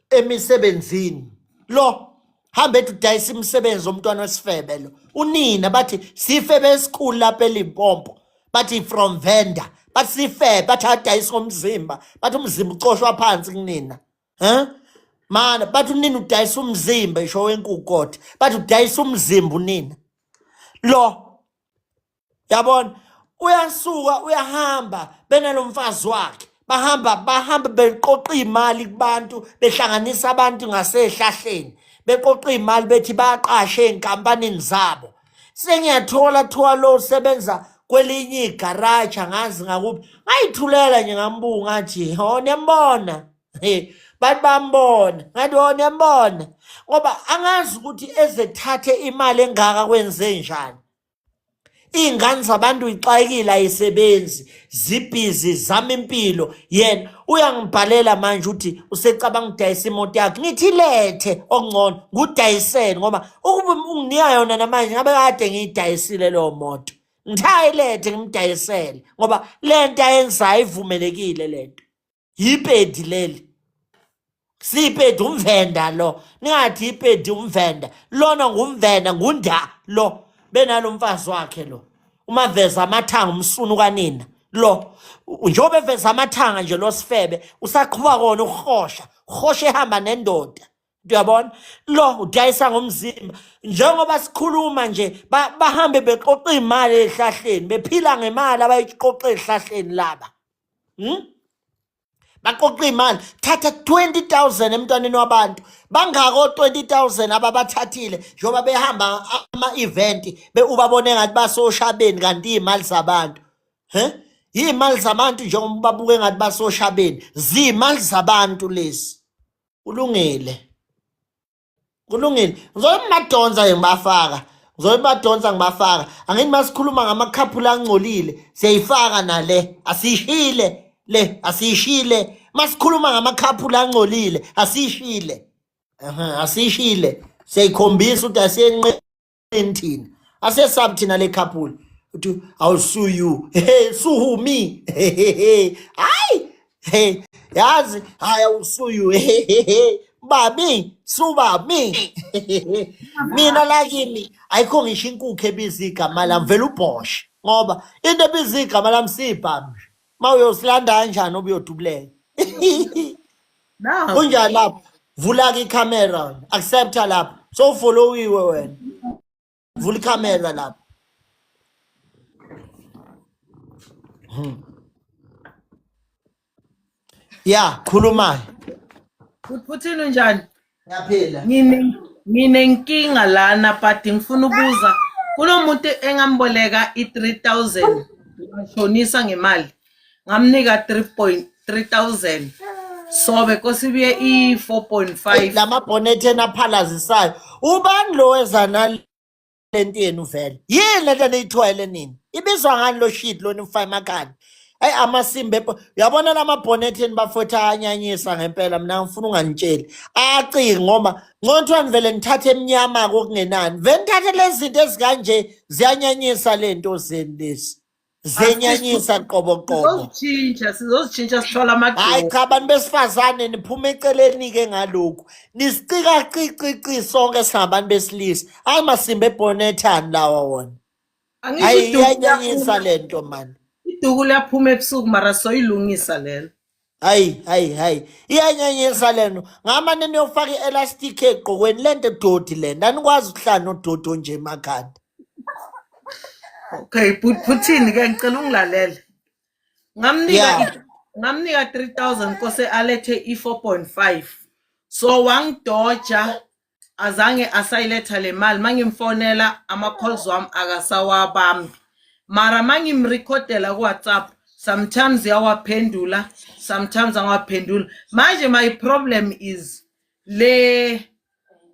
emisebenzini lo hambe ethi udayisa imisebenzi omntwana wesifebe lo unina bathi sifebe esikhulu lapha eLimpopo bathi from vendor bathi sifebe bathi adayisa ngomzimba bathi umzimba ucoshwa phansi kunina eh mana bathi unina udayisa umzimba isho wenkukhu kodwa bathi udayisa umzimba unina lo yabona uyasuka uyahamba benalomfazi wakhe bahamba bahamba beqoqa imali kubantu behlanganisa abantu ngasehlahleni beqoqa imali bethi bayaqasha ezinkampanini zabo sengiyathola thiwa lo usebenza kwelinye igaraji angazi ngakuphi ngayithulela nje ngambuka ngathi ho niyambona bathi bambona ngathi ho niyambona ngoba angazi ukuthi ezethathe imali engaka kwenze njani. Iy'ngane zabantu ixakile ayisebenzi, zibhizi zama impilo. Yena uyangibhalela manje uthi usecabanga ukudayisa imoto yakhe. Ngithi ilethe okungcono ngudayisele ngoba ukuba unginika yona namanje ngabe kade ngiyidayisile leyo moto. Ngithi ayilethe ngimdayisele ngoba le nto ayenzayo ivumelekile le nto. Yipedi leli. Sipedi umvenda lo. Ningathi ipedi umvenda. Lona ngumvenda ngunda lo. Benalo mfazi wakhe lo. Umaveza amathanga umsunu kanina lo. Njengoba eveza amathanga nje lo sifebe usaqhuba kona ukuhosha. Uhosha ehamba nendoda. Uyabona? Lo udayisa ngomzimba. Njengoba sikhuluma nje bahambe beqoqa imali ezihlahleni, bephila ngemali abayiqoqa ezihlahleni laba. Baqoqa imali, thatha 20000 emntwaneni wabantu. Bangako 20000 ababathathile njengoba behamba ama-event ubabone ngathi basoshabeni kanti iy'mali zabantu. He? Iy'mali zabantu njengoba babuke ngathi basoshabeni, ziy'mali zabantu lezi. Kulungile. Kulungile. Ngizoyimadonsa ke ngibafaka. Ngizoyimadonsa ngibafaka. Angithi masikhuluma ngamakhaphula angcolile, siyayifaka nale. Asiyishile le, asiyishile. Masikhuluma ngamakhaphula angcolile, asiyishile. Aha, asiyishile. Siyayikhombisa ukuthi asiyenqeni thina. Asesabi thina le couple. Uthi I'll sue you. Hey, sue who me? Hayi. Hey, yazi, hayi I will sue you. Babi, suba me. Mina la kimi ayikho ngisho inkukhu ebiza igama lami vele ubhoshe ngoba into ebiza igama lami sibhamu nje. Ma uyosilanda kanjani obuyodubuleka? Naku. Kunjani lapho? Vula-ke ikhamera, accepta lapho. Sowufollowiwe wena. Vula ikhamera lapho. Ya, khuluma. Uthini unjani? Ngiyaphila. Ngine nginenkinga lana but ngifuna ukubuza kunomuntu engamboleka i-3000 ngashonisa ngemali ngamnika 3.3000 so bekosibuye i-4.5 Lama bonnet enaphalazisayo. Ubani lo weza nale lento yenu vele? Yini lento eniyithwele nini? Ibizwa ngani lo shit lo nifaka emakhanda? Ayi amasimba epo. Uyabona lama bonnet yenu bafowethu ayanyanyisa ngempela mina ngifuna unganitsheli. Aciki ngoba ngcono kuthiwa nivele nithathe emnyama kokungenani. Vele nithathe lezi zinto ezikanje ziyanyanyisa lento zenu lezi. Zenyanyisa qobo qobo. Sizozitshintsha sizozitshintsha sithola Hayi amaduku. cha abantu besifazane niphuma eceleni ke ngalokhu. Nisicika cici sonke singabantu besilisa. Hayi masimba ebhonethani lawa wona. Angisho Hayi iduku iyanyanyisa liyaphuma lento man. iduku liyaphuma ebusuku mara soyilungisa lelo. Hayi hayi hayi iyanyanyisa lento. Ngamane niyofaka ielastic egqokweni lento dodi lento. Anikwazi ukuhlala nododi onje emakhanda. Okay, Puthini ke ngicela ungilalele. Ngamnika Yeah. ngamnika 3000 kose alethe i4.5. So wangidoja azange asayiletha le mali mangimfonela ama calls wami akasawabambi. Mara mangimrecordela ku WhatsApp sometimes uyawaphendula sometimes angawaphendula. Manje my problem is le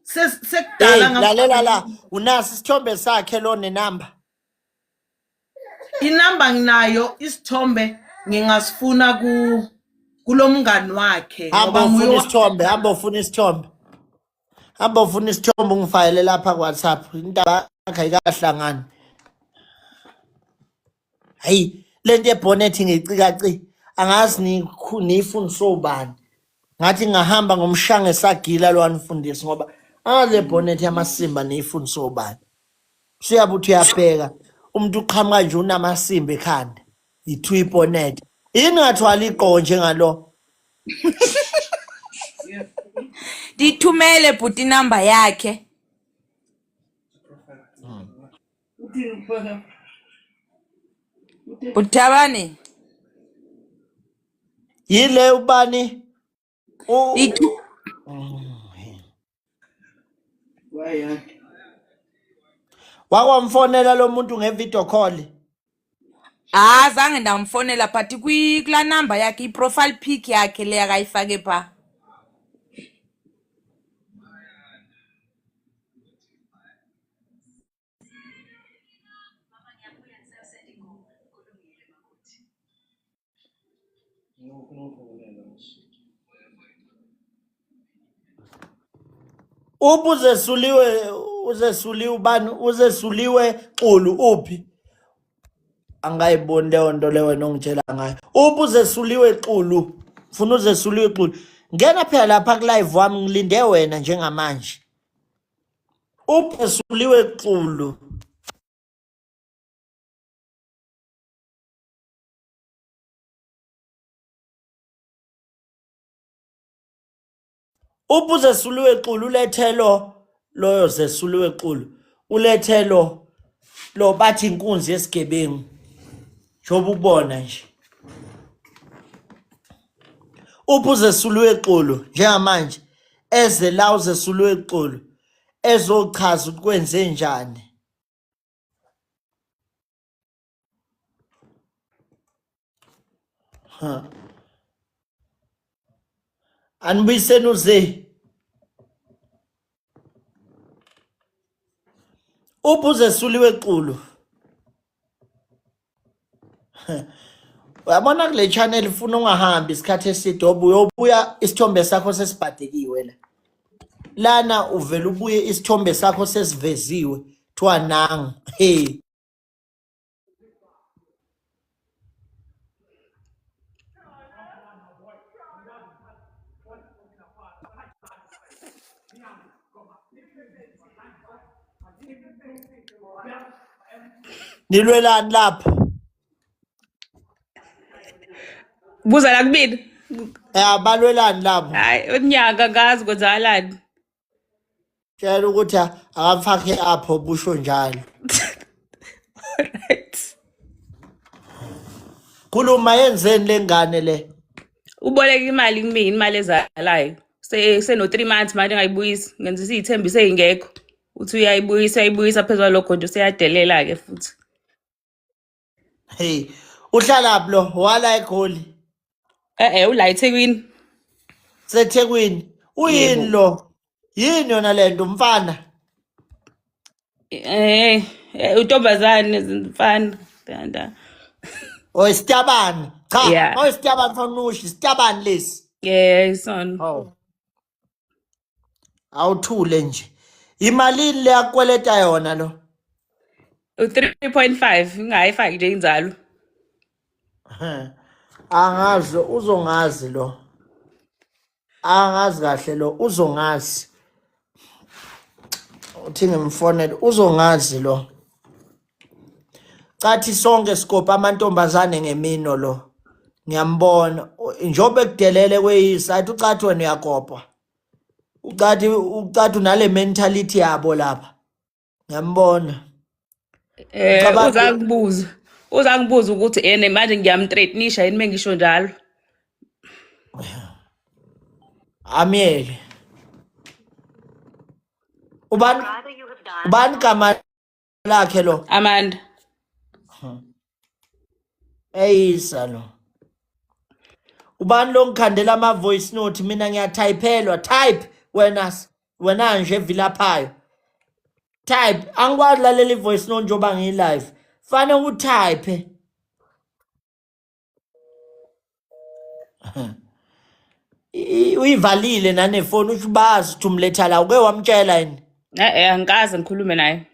sekudala Hey, lalela la, unaso isithombe sakhe lo nenamba. Inamba nginayo isithombe ngingasifuna ku kulomngani wakhe Hamba ngoba ufuna nguye isithombe, hamba ufuna isithombe. Hamba ufuna isithombe ungifayele lapha ku WhatsApp. Indaba yakhe ayikahlangani. Hayi, lento yebonnet ngicika ci. Angazi niyifundiswe ubani. Ngathi ngahamba ngomshange esagila lo wanifundisa ngoba angazi le bonnet yamasimba niyifundiswe ubani. Usuyabe uthi uyabheka umuntu uqhamuka nje unamasimba ekhanda. Yithiwa ibonnet. Yini ngathwala igqoko njengalo? Ndithumele bhuti inamba yakhe. Bhuti Yile ubani? Ithu Wakwamfonela lo muntu nge-video call. Ah zange ndamfonela but kulaa number yakhe i-profile pic yakhe le akayifake phaa. Uphi uzesuliwe uzesuliwe ubani uzesuliwe Xulu uphi? Angayiboni leyo nto leyo wena ongitshela ngayo. Uphi uzesuliwe Xulu? Funa uzesuliwe Xulu. Ngena phela lapha ku live wami ngilinde wena njengamanje. Uphi uzesuliwe Xulu? Uphi uzesuliwe Xulu ulethe lo loyo zesuliwe Xulu ulethe lo lo bathi inkunzi yesigebengu njengoba ubona nje uphi uzesuliwe Xulu njengamanje eze la uzesuliwe Xulu ezochaza ukuthi kwenze njani Ha. Anibuyiseni uze. Uphi uzesuliwe Xulu? Uyabona kule channel ufuna ungahambi isikhathi eside obuye uyobuya isithombe sakho sesibhadekiwe la. Lana uvela ubuye isithombe sakho sesiveziwe kuthiwa nangu. Hey. Nilwelani lapho? Buza la kumina. Eh balwelani lapho? Hayi unyaka ngazi kwenzakalani. Tshela ukuthi akamfake apho busho njalo. Right. Khuluma yenzeni lengane le? Uboleka imali kumina imali ezalayo. Se seno 3 months manje engayibuyisi. Ngenza isithembiso ezingekho. Uthi uyayibuyisa uyayibuyisa phezulu kwalokho nje useyadelela ke futhi. Hey, uhlalaphi lo? Wala eGoli. Eh eh ula eThekwini. SeThekwini. Uyini Yebo. lo? Yini yona lento mfana? Eh eh, untombazane mfana. Danda. Oh isitabani. Cha, Yeah. mawisitabani fanele usho isitabani lesi. Yeah, son. Oh. Awuthule nje. Imalini le akweleta yona lo? U-3.5 ngingayifaki nje inzalo. Angazi uzongazi lo. Angazi kahle lo uzongazi. Uthi ngimfonele uzongazi lo. Cathi sonke sikopa amantombazane ngemino lo. Ngiyambona njengoba ekudelele kweyisa athi ucathi wena uyakopa. Ucathi ucathi unale mentality yabo lapha. Ngiyambona. Eh Ucabanga uzangibuza. Uzangibuza ukuthi ene manje ngiyamthreatenisha yini mengisho njalo. Amyeke. Ubani ubani gama lakhe lo? Amanda. Eyisa lo. Ubani lo ngikhandela ama voice note mina ngiyathayiphelwa type wena wena nje vilaphayo. Type angikwazi lalela i voice note njengoba ngiyi live. Fanele utype. Uyivalile nanefoni usho bazi ukuthi umletha la uke wamtshela yini? Eh eh angikaze ngikhulume naye.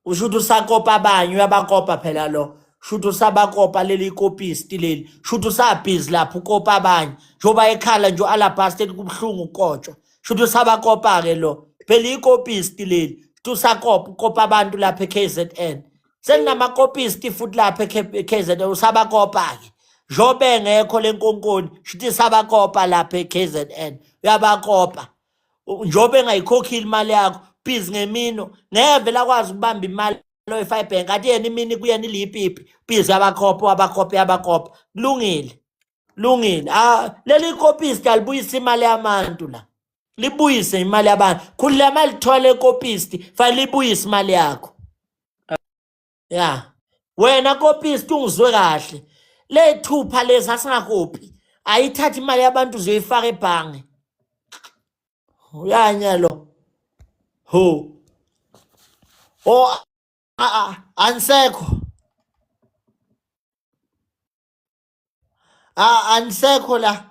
Usho ukuthi usakopa abanye uyabakopa phela lo. Shuthi usabakopa leli kopisti leli. Shuthi usabhizi lapho ukopa abanye. Njengoba ekhala nje u-alabaster ethi kubuhlungu ukukotshwa. Shuthi usabakopa-ke lo. Phela ikopisti leli. Shuthi usakopa ukopa abantu lapha e-KZN. Senginamakopisti futhi lapha e-KZN usabakopa-ke. Njengoba engekho le nkonkoni shuthi isabakopa lapha e-KZN. Uyabakopa. Njengoba engayikhokhile imali yakho busy ngemino ngeke vele akwazi ukubamba imali loyi-five bank athi yena imini kuyena iliyipipi busy abakhopha wabakhopha yabakhopha kulungile lungile ah leli kopisti alibuyisa imali yabantu la libuyise imali yabantu khulula mali thwale ekopisti fanele libuyise imali yakho ya wena kopisti ungizwe kahle le thupha lezi asingakopi ayithathe imali yabantu uzoyifaka ebhange uyanya lo ho o anisekho anisekho la.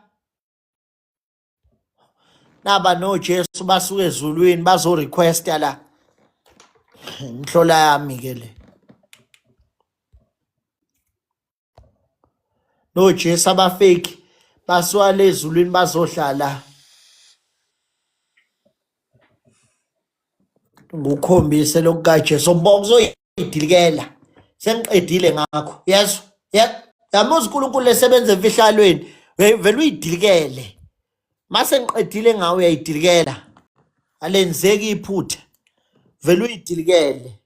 Naba noJesu basuka ezulwini bazo requesta la. Imhlola yami ke le. NoJesu abafake basuka le ezulwini bazohlala. Ngukhombise lokhu kaJesu bonke kuzoyidilikela. Sengiqedile ngakho. Yezwa? Yep. Yamuza uNkulunkulu esebenza emfihlalweni. Vele uyidilikele. Mase ngiqedile ngawe uyayidilikela. Alenzeki iphutha. Vele uyidilikele.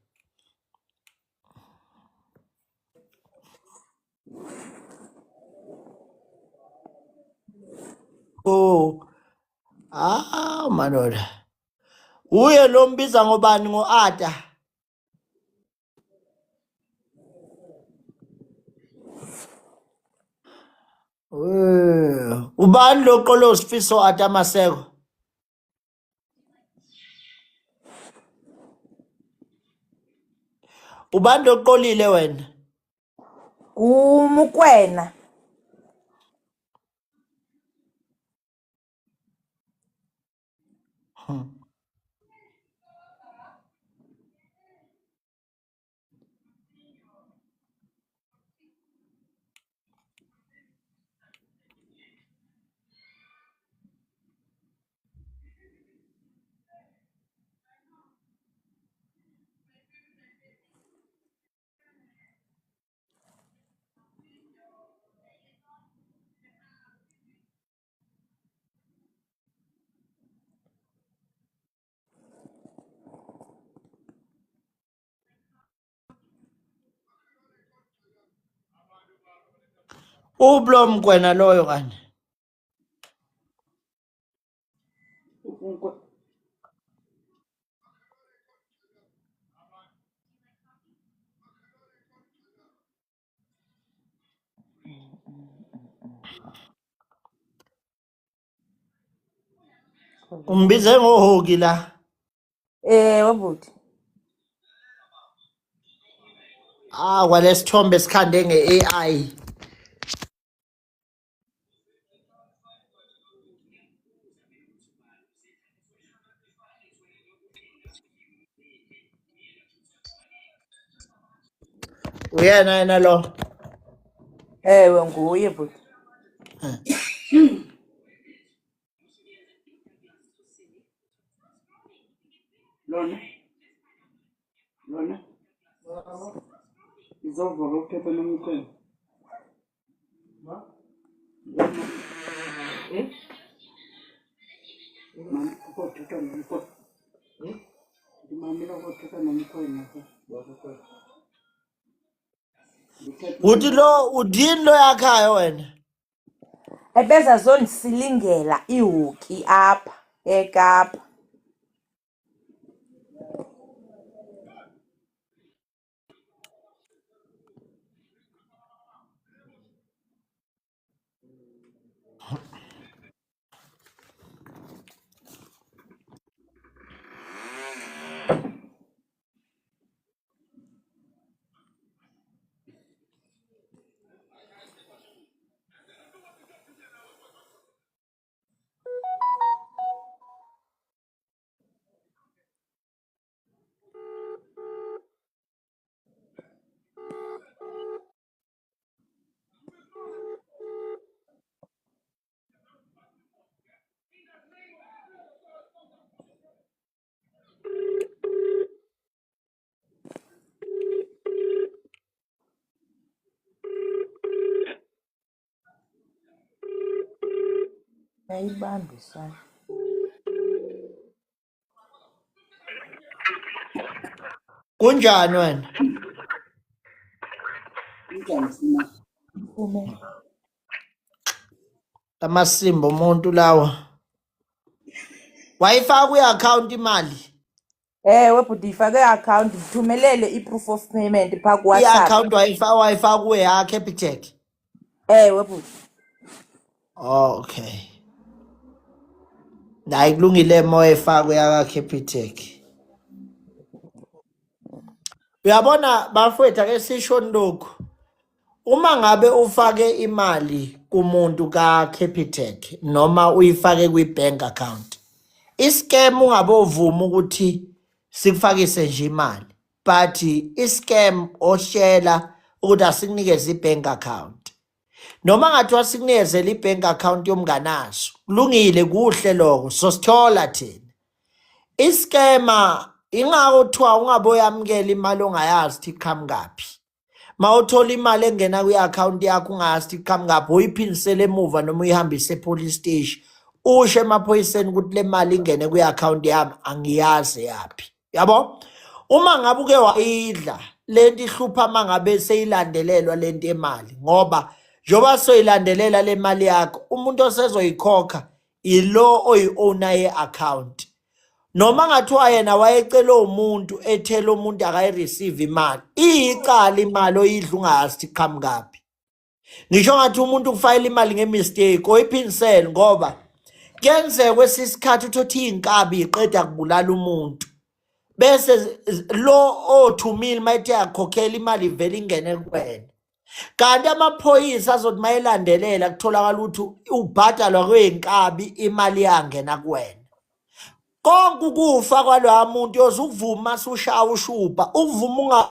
Oh. Ah manola. Uye lo mbiza ngobani ngoAda? Eh, ubani lo qolo Sifiso Ata Maseko? Ubani lo qolile wena? Ngumukwena. Ublo mkwena loyo kani. Umbize ngohoki la. Ewe bhuti. Ah kwalesithombe sikhande nge-AI. Uyena yena lo. Ewe nguye bhuti. Lona lona izovuka uphepha nomqondo. Eh? Mama, ukothetha nomqondo. Eh? Ndimamela ukothetha nomqondo. Uthi lo udini lo yakhayo wena? Ebeza zondisilingela ihoki apha eKapa. Ayibambi sana. Kunjani wena? Kunjani sina? Ume. Amasimba omuntu lawa. Wayifaka kwi-account imali. Ewe bhuti ifake i-account ndithumelele i-proof of payment phaa kuWhatsApp. I-account wayifaka wayifaka kuwe ya Capitec. Ewe bhuti. Okay. Hayi kulungile moya efakwe yaka Capitec. Uyabona bafowethu ake sisho lokhu. Uma ngabe ufake imali kumuntu ka Capitec noma uyifake kwi bank account. Iscam ungabovuma ukuthi sikufakise nje imali but iscam oshela ukuthi asikunikeze i-bank account noma ngathiwa sikunikezela i-bank account yomnganaso kulungile kuhle lokho sosithola thina iskema ingako kuthiwa ungaboyamukela imali ongayazi ukuthi iqhamukaphi mawuthola imali engena kwi-akhawunti yakho ungazi ukuthi iqhamukaphi uyiphindisele emuva noma uyihambise e-police station usho emaphoyiseni ukuthi le mali ingene kwi-akhawunti yami angiyazi yaphi yabo uma ngabe uke wayidla lento ihlupha mangabe seyilandelelwa lento yemali ngoba njengoba soyilandelela le mali yakho umuntu osezoyikhokha ilo oyi-owner ye-account noma ngathiwa yena wayecela umuntu ethela umuntu akayireceive imali iyicala imali oyidla ungazi ukuthi iqhamukaphi ngisho ngathi umuntu ufayela imali ngemistake oyiphindisele ngoba kuyenzeka kwesinye isikhathi uthi iy'nkabi iqeda kubulala umuntu bese lo othumile uma ethe yakhokhela imali ivele ingene kuwena kanti amaphoyisa azothi mayelandelela kutholakala ukuthi ubhadalwa kwey'nkabi imali yangena kuwena konke ukufa kwaloya muntu yoze ukuvuma sushaya ushubha ukuvuma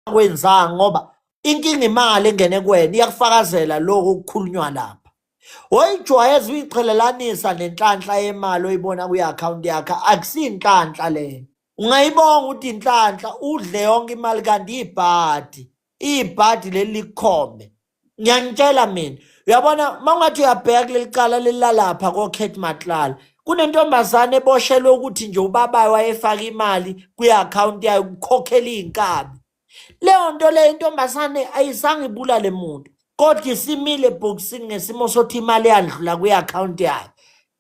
ungakwenzanga ngoba inkinga imali engene kuwena iyakufakazela lokho okukhulunywa lapha Woyijwayeza uyiqhelelanisa nenhlanhla yemali oyibona kwi-akhawunti yakhe akusinhlanhla leyo. Ungayibonga ukuthi inhlanhla udle yonke imali kanti ibhadi ibhadi leli likukhombe. Ngiyanitshela mina uyabona uma ungathi uyabheka kuleli cala lelilalapha koCat Matlala kunentombazane eboshelwe ukuthi nje ubabayo wayefaka imali kwi-akhawunti yayo ukukhokhela iy'nkabi. Leyo nto leyo intombazane ayizange ibulale muntu kodwa isimile ebhokisini ngesimo sokuthi imali yandlula kwi-akhawunti yayo.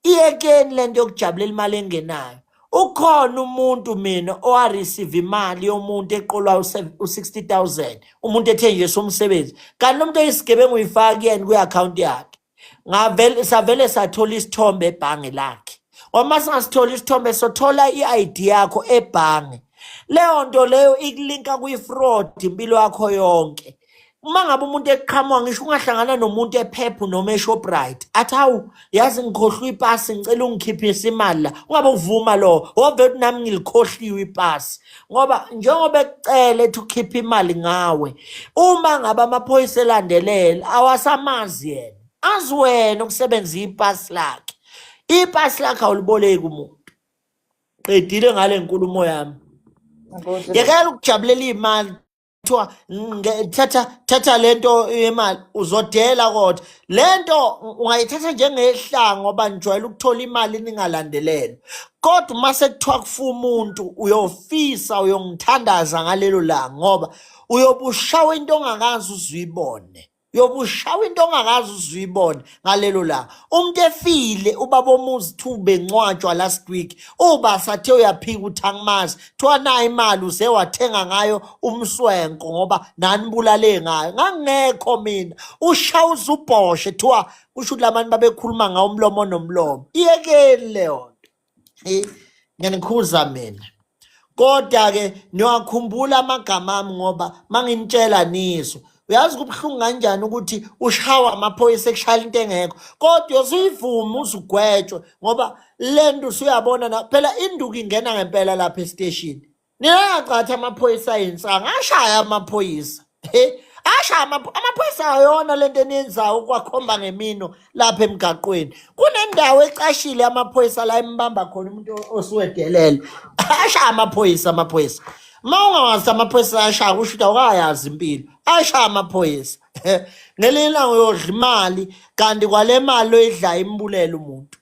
Iyekeni le nto yokujabulela imali engenayo. Ukhona umuntu mina owareceive imali yomuntu eqolwa u-60 000 umuntu ethenjiswa umsebenzi kanti lo muntu oyisigebengu uyifaka kuyena kwi-akhawunti yakhe. Ngavele savele sathola isithombe ebhange lakhe. Uma singasitholi isithombe sothola i-ID yakho ebhange. Leyo nto leyo ikulinka kwi-fraud impilo yakho yonke. Uma ngabe umuntu eqhamuka ngisho ungahlangana nomuntu ePep noma eShoprite athi hawu yazi ngikhohlwe ipasi ngicela ungikhiphise imali la ungabe uvuma lo wovele uthi nami ngilikhohliwe ipasi ngoba njengoba ekucela ethi ukhipha imali ngawe uma ngabe amaphoyisa elandelela awasamazi yena azi wena ukusebenza ipasi lakhe ipasi lakhe awuliboleki umuntu qedile ngale nkulumo yami yekela ukujabulela iy'mali kuthiwa thatha thatha lento yemali uzodela kodwa lento ungayithatha njengehlanga ngoba nijwayele ukuthola imali ningalandelelwa kodwa uma sekuthiwa kufa umuntu uyofisa uyongithandaza ngalelo langa ngoba uyobushawa into ongakaze uzuyibone uyobushawa into ongakaze uzuyibone ngalelo langa umuntu efile ubaba omuzi thu bencwatshwa last week uba sathe uyaphika uthi angimazi kuthiwa nayo imali uze wathenga ngayo umswenko ngoba nanibulale ngayo ngangekho mina ushawuza ubhoshe kuthiwa kusho ukuthi labantu babekhuluma ngawo umlomo nomlomo iyekeni leyo nto ngiyanikhuza mina kodwa-ke niwakhumbula amagama ami ngoba manginitshela nizwe uyazi kubuhlungu kanjani ukuthi ushawa amaphoyisa ekushayela into engekho kodwa uyosuyivuma uzugwetshwe ngoba le nto usuyabona na phela induku ingena ngempela lapha esiteshini Ningaqathi amaphoyisa ayinsanga ashaya amaphoyisa. He, ashaya amaphoyisa ayona lento eniyenzayo ukwakhomba ngemino lapha emgaqweni. Kunendawo ecashile amaphoyisa la embamba khona umuntu osuwedelele. Ashaya amaphoyisa amaphoyisa. Uma ungawazi amaphoyisa ashaya kusho ukuthi awukayazi impilo. Ashaya amaphoyisa. Ngelinye ilanga uyodla imali kanti kwale mali oyidlayo imbulela umuntu.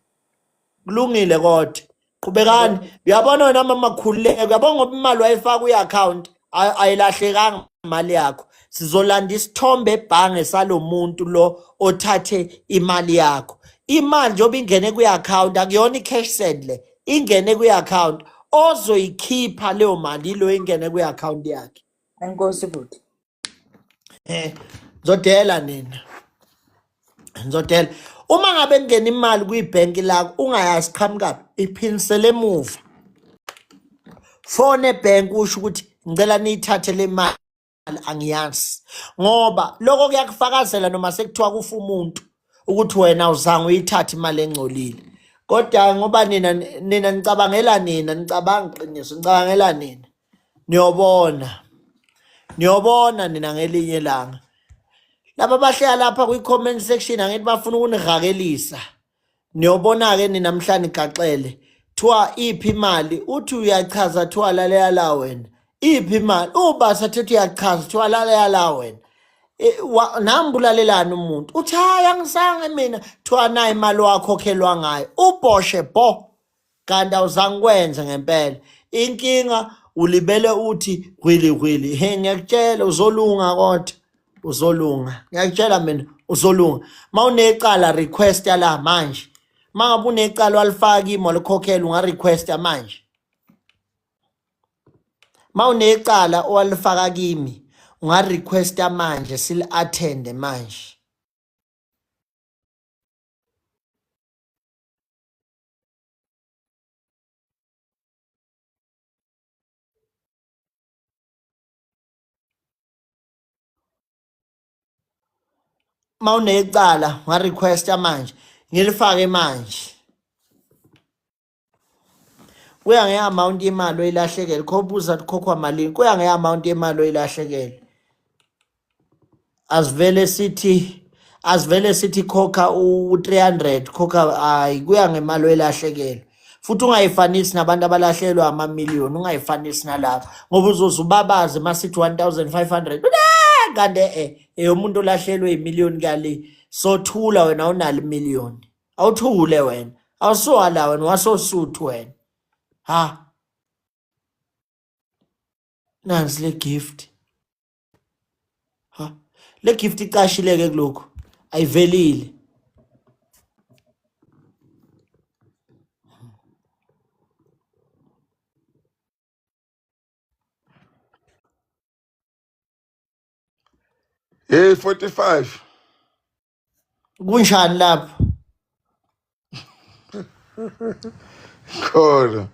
Kulungile kodwa. Qhubekani. Uyabona wena mama khululeka. Uyabona ngoba imali wayifaka kwi-account ayilahlekanga imali yakho. Sizolanda isithombe ebhange salomuntu lo othathe imali yakho. Imali njengoba ingene kwi-account akuyona i-cash send le. Ingene kwi-account ozoyikhipha leyo mali ilo ingene kwi-account yakhe. Enkosi bhuti. Eh, ngizodela nina. Ngizodela. Uma ngabe kungena imali kwibhenki lakho ungayazi qhamukaphi, iphinisele emuva. Fone ebhenki usho ukuthi ngicela niyithathe le mali angiyazi. Ngoba lokho kuyakufakazela noma sekuthiwa kufa umuntu ukuthi wena awuzange uyithathe imali engcolile. Kodwa ngoba nina nina nicabangela nina nicabanga qiniso nicabangela nina. Niyobona. Niyobona nina ngelinye ilanga. Laba bahleka lapha kwi-comment section angithi bafuna ukunihakelisa. Niyobona-ke nina mhla nigaxele. Thiwa iphi imali uthi uyachaza thiwa lalela la wena. Iphi imali ubasa thithi uyachaza thiwa lalela la wena. E, nami bulalelani umuntu uthi hayi angisange mina thiwa nayi imali wakhokhelwa ngayo ubhoshe bo kanti awuzange kwenze ngempela inkinga ulibele uthi hwili hwili he ngiyakutshela uzolunga kodwa uzolunga ngiyakutshela mina uzolunga mawunecala request la manje mangabe unecala walifaka imo likhokhela unga request manje mawunecala owalifaka kimi unga request manje sil attend manje mawunecala ungarequesta manje ngilifake manje kuya nge-amount yemali oyilahlekele khobuza kukhokhwa malini kuya nge-amount yemali oyilahlekele asivele sithi asivele sithi khokha u-300 khokha hayi kuya ngemali oyilahlekelwe futhi ungayifanisi nabantu abalahlelwa amamiliyoni ungayifanisi nalabo ngoba uzoze ubabaze uma sithi 1500 kanti e-e eyomuntu olahlelwe imiliyoni kale sothula wena awunalo imiliyoni awuthule wena awusuwala wena wasosuthu wena ha nansi le gift ha le gift icashile ke kulokhu ayivelile Hey 45 kunjani lapho khona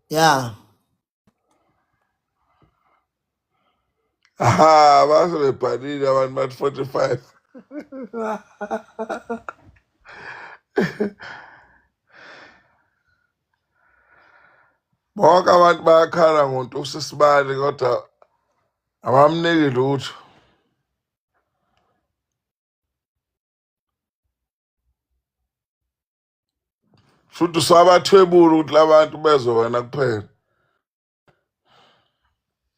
ya aha base bebhalile abantu bathi 45 bonke abantu bayakhala ngonto usisibali kodwa abamniki lutho futhi usabathwebula ukuthi labantu bezwe wena kuphela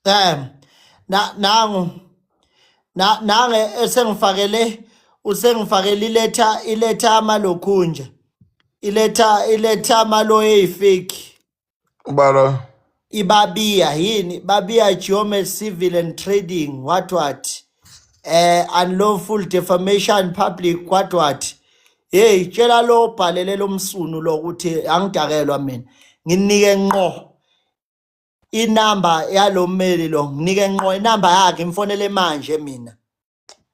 Damn. Na nangu na nange esengifakele usengifakele iletha iletha amalokhunja. Iletha iletha amaloye eyifake. ubala Ibabiya yini? Babiya Geomet Civil and Trading what what. Unlawful defamation public what what. Hey tshela lo obhalele lomsunu lo ukuthi angidakelwa mina. Nginike nqo inamba yalommeli lo nginike nqo inamba yakhe imfonele manje mina.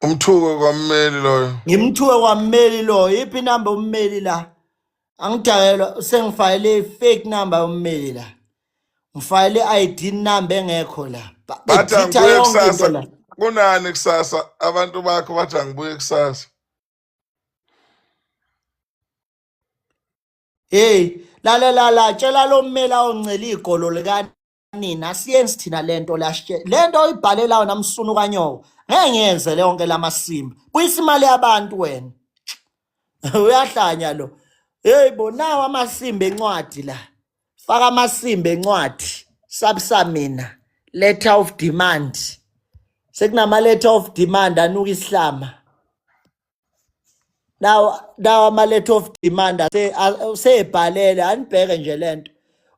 Umthuko kwammeli loyo. Ngimthuke kwammeli lo iphi inamba ummeli la? Angidakelwa sengifayele fake number yommeli la. Ngifayele ID number engekho la. Bathi Editha angibuye yonke into kusasa. la. Kunani kusasa? Abantu bakho bathi angibuye kusasa. Hey, lalela la tshela lo mmeli awuncela igolo likanina asiyenzi thina lento la lento oyibhalelayo namsunu kanyoko ngeke ngiyenze le yonke lamasimba buyisa imali yabantu wena uyahlanya lo hey bo nawo amasimba encwadi la faka amasimba encwadi sabsa mina letter of demand sekunama letter of demand anuka isihlama Now now ama letter of demand usebhalele anibheke nje lento.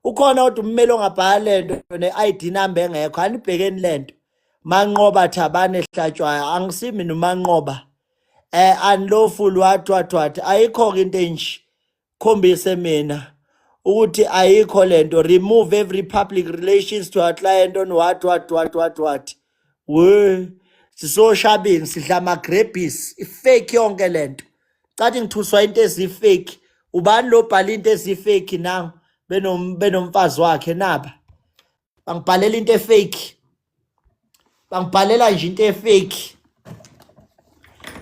Ukhona kodwa ummeli ongabhala lento ne-ID number engekho anibhekeni lento. Manqoba Thabane Hlatshwayo angisimi noManqoba. Unlawful what what what ayikho ke into enje. Khombise mina ukuthi ayikho lento remove every public relations to our client on what what what what what we sisoshabeni sidla amagrebhisi ifake yonke lento cathi ngithuswa into ezifake ubani lo bhala into ezifake nangu benom benomfazi wakhe naba bangibhalela into efake bangibhalela nje into efake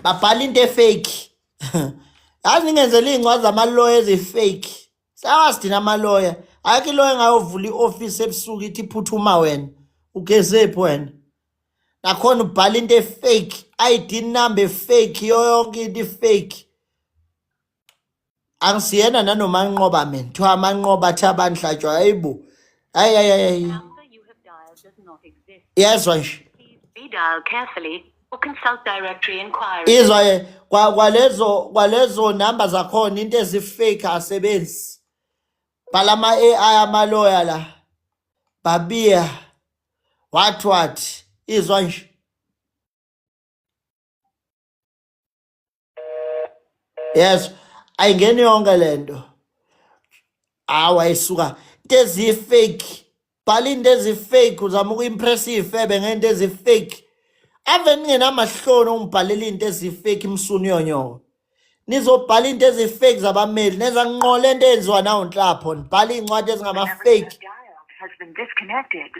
babhala into efake. Yazi ningenzela iy'ncwadi zamaloya ezi-fake. Sawazi thina amaloya. Ayikho iloya engayovula i-ofisi ebusuku ithi phuthuma wena. Ugezephi wena? Nakhona ubhala into e-fake, ID number e-fake, yonke into i-fake. Angisiyena nanoma nqoba mina. Kuthiwa amanqoba athi abanhlatshwa hayibo. Hayi hayi hayi. Yezwa nje. Izwa ke kwalezo kwalezo number zakhona into ezi-fake asebenzi. Bhala ama AI amaloya la. Babiya. What what? Izwa nje. Yes, ayingeni yonke lento. Hawu ayisuka into ezi-fake. Bhala into ezi-fake uzama uku-impress iy'febe ngento ezi-fake. Ave ningenamahloni ongibhalela into ezi-fake imsunu yonyoko. Nizobhala into ezi-fake zabameli nenza nqo lento eyenziwa nawo nhlapho nibhala iy'ncwadi ezingama-fake.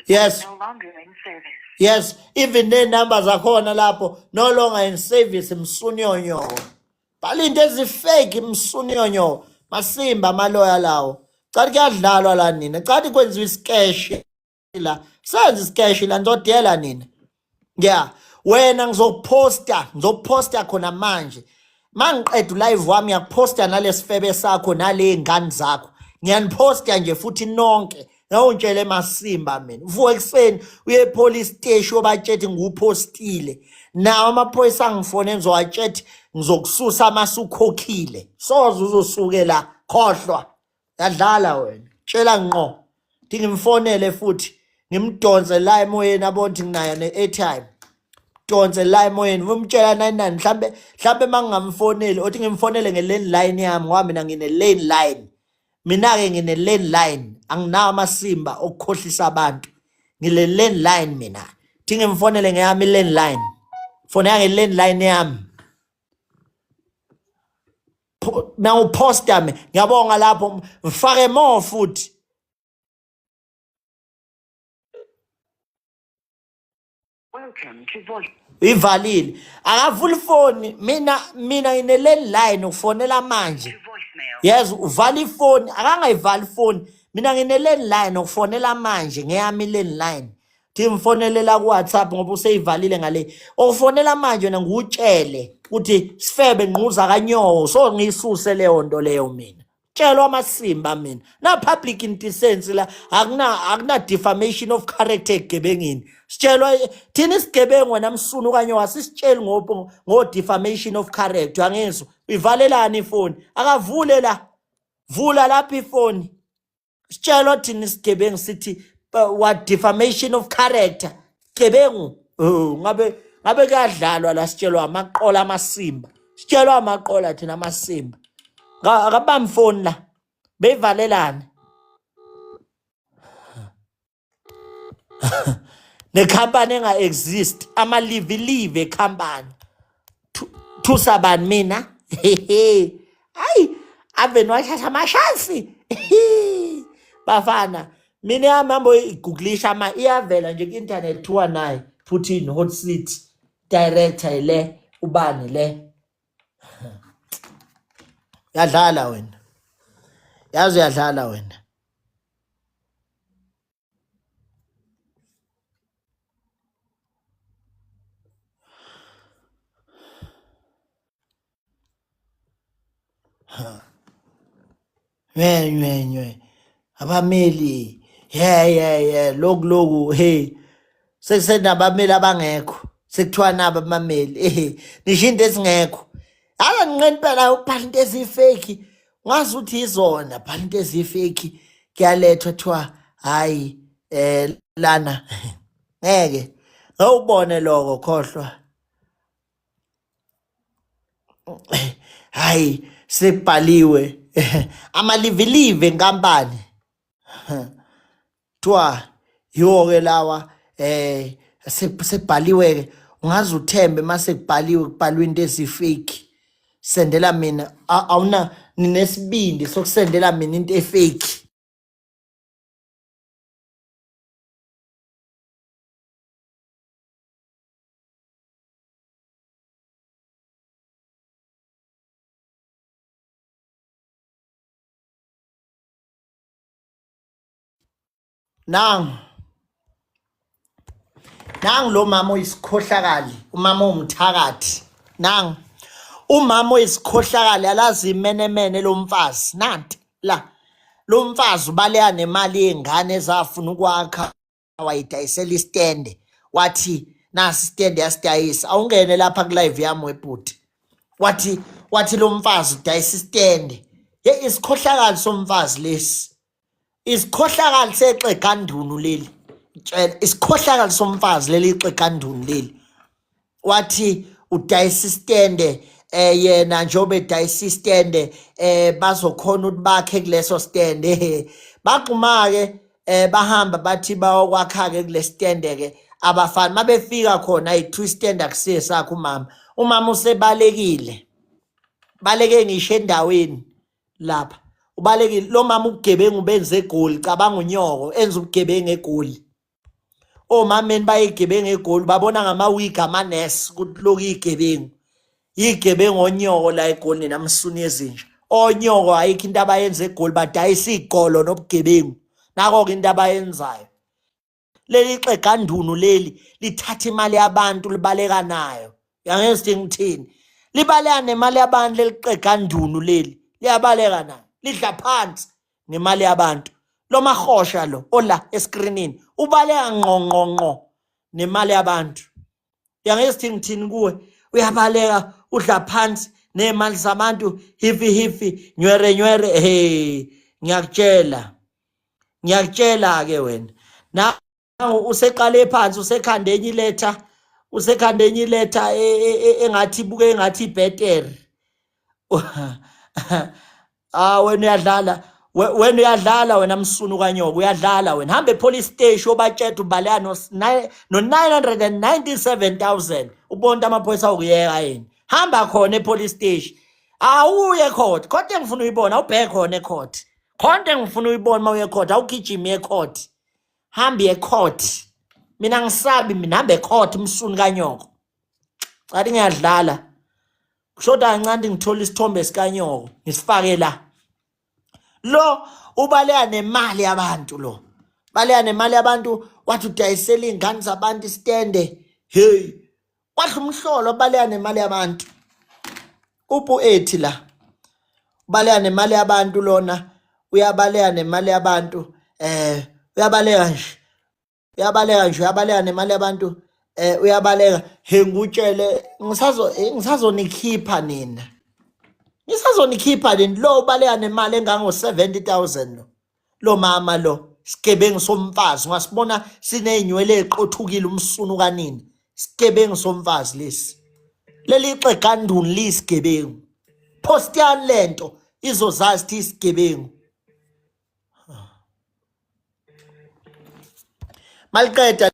Yes. Yes, even nenamba zakhona lapho no longer in service msuniyonyo. Bhala into ezifake msuniyonyo. Masimba amaloya lawo. Cathi kuyadlalwa la nina. Cathi kwenziwa isikeshi la. Senze isikeshi la nizodela nina. Yeah. Wena ngizokuphosta, ngizokuphosta khona manje. Mangiqeda ulive wami ngiyakuphosta nalesifebe sakho nale ngane zakho. Ngiyaniphosta nje futhi nonke. Ngawuntshele emasimba mina. Uvuka ekuseni uye epolice station obatshethi ngiwuphostile. Nawo amaphoyisa angifone ngizowatshethi ngizokususa masukhokhile. Soze uzosuke la khohlwa. Yadlala wena. Tshela ngqo. Thi ngimfonele futhi ngimdonse la emoyeni abone ukuthi nginayo ne-airtime. Donse la emoyeni umtshela 99 mhlambe mhlambe mangingamfoneli othi ngimfonele nge-landline yami ngoba mina ngine-landline. Mina-ke ngine-landline anginawo amasimba okukhohlisa abantu. Ngile landline mina. Thi ngimfonele ngeyami i-landline. Fonela nge-landline yami. Nawuposta mina ngiyabonga lapho mfake more futhi. Ivalile akavula ifoni mina mina ngine landline ufonela manje. Yes uvala ifoni akangayivali ifoni mina ngine landline ufonela manje ngeyami landline. Thi ngifonelela ku WhatsApp ngoba useyivalile ngale. Ofonela manje wena ngutshele ukuthi sifebe ngquza kanyowo so ngiyisuse leyo nto leyo mina. Tshelwa amasimba mina. Na public indecency la akuna akuna defamation of character egebengini. Sitshelwa thina isigebengu wena msunu kanyowo asisitsheli ngo ngo defamation of character angizwa. Uyivalelani ifoni? Akavule la. Vula lapha ifoni. Sitshelwa thina isigebengu sithi what defamation of character. Gebengu. Oh ngabe ngabe kuyadlalwa la sitshelwa amaqola amasimba. Sitshelwa amaqola thina amasimba. Akabambi phone la. Beyivalelani. Nekhampani enga-exist amalivilive ekhampani thusa bani mina hehe hayi ave niwashasha amashansi bafana mina yami hambo igugulisha ama iyavela nje ku-internet kuthiwa naye Putin hot seat director le ubani le yadlala wena yazi uyadlala wena Nywe nywe nywe abameli ye ye ye loku loku hey sekusenabameli abangekho sekuthiwa nabo abameli ehe nisho into ezingekho ake nginqeni phela ukubhala into ezifake ngazi ukuthi izona bhala into ezifake kuyalethwa kuthiwa hayi eh lana ngeke ngewubone lokho khohlwa hayi sekubhaliwe amalivilive enkampani kuthiwa yiwo-ke lawa eh sekubhaliwe ke ungaze uthembe mase kubhaliwe kubhalwe into ezi-fake sendela mina awuna ninesibindi sokusendela mina into efake. Nangu. Nangu lo mama oyisikhohlakali, umama owumthakathi. Nangu. Umama oyisikhohlakali alazi imenemene lomfazi. Nanti la. Lo mfazi ubaleka nemali yengane ezafuna ukwakha wayidayisela isitende. Wathi nasi isitende yasidayisa. Awungene lapha ku live yami webhuti. Wathi wathi lo mfazi udayisa isitende. Ye isikhohlakali somfazi lesi. Isikhohlakali sexegandunu leli. Tshela isikhohlakali somfazi leli ixegandunu leli. Wathi udayisa isitende eh yena njengoba edayisa isitende eh bazokhona ukuthi bakhe kuleso stende. Bagxuma ke eh bahamba bathi bayokwakha ke kulesitende ke abafana mabefika khona ayi twist akusiye sakhe umama. Umama usebalekile. Baleke ngisho endaweni lapha ubalekile lo mama ubugebengu benze egoli cabanga unyoko enza ubugebengu egoli omameni bayigebengu egoli babona ngamawig amanesi ukuthi lokhu igebengu igebengu onyoko la egoli nina msuni ezinja onyoko ayikho into abayenza egoli badayisa igolo nobugebengu nako-ke into abayenzayo leli xegandunu leli lithatha imali yabantu libaleka nayo yangezi ngithini libaleka nemali yabantu leli xegandunu leli liyabaleka nayo lidla phansi ngemali yabantu lo mahosha lo ola eskrinini ubaleka ngqo ngqo ngqo nemali yabantu yangezi ngithini kuwe uyabaleka udla phansi nemali zabantu hifi hifi nywere nywere hey ngiyakutshela ngiyakutshela ke wena nangu useqale phansi usekhande enye iletha usekhande enye iletha e, e, e, engathi ibuke engathi ibhetere ah wena uyadlala wena uyadlala wena msunu kanyoko uyadlala wena hamba epolice station obatshela ubaleka no 997000 ubona amaphoyisa ukuyeka yini hamba khona epolice station awuye court court engifuna uyibona awubheke khona ecourt khonto engifuna uyibona uma uye court awugijimi ecourt hamba ecourt mina ngisabi mina hamba ecourt msuni kanyoko cathi ngiyadlala kushoda kancane ngithola isithombe sikanyoko ngisifake la lo ubaleka nemali yabantu lo baleka nemali yabantu wathi udayisela iy'ngane zabantu isitende hey wadla umhlolo baleka nemali yabantu upu ethi la ubaleka nemali yabantu lona uyabaleka nemali yabantu eh uyabaleka nje uyabaleka nje uyabaleka nemali yabantu eh uyabaleka he ngutshele ngisazo ngisazonikhipha nina ngisazonikhipha nina lo ubaleka nemali engango 70000 lo lo mama lo sigebengu somfazi ungasibona sinezinywele eziqothukile umsunu kanini sigebengu somfazi lesi leli xeganduni lisigebengu postiyani lento izozazi ukuthi isigebengu maliqeda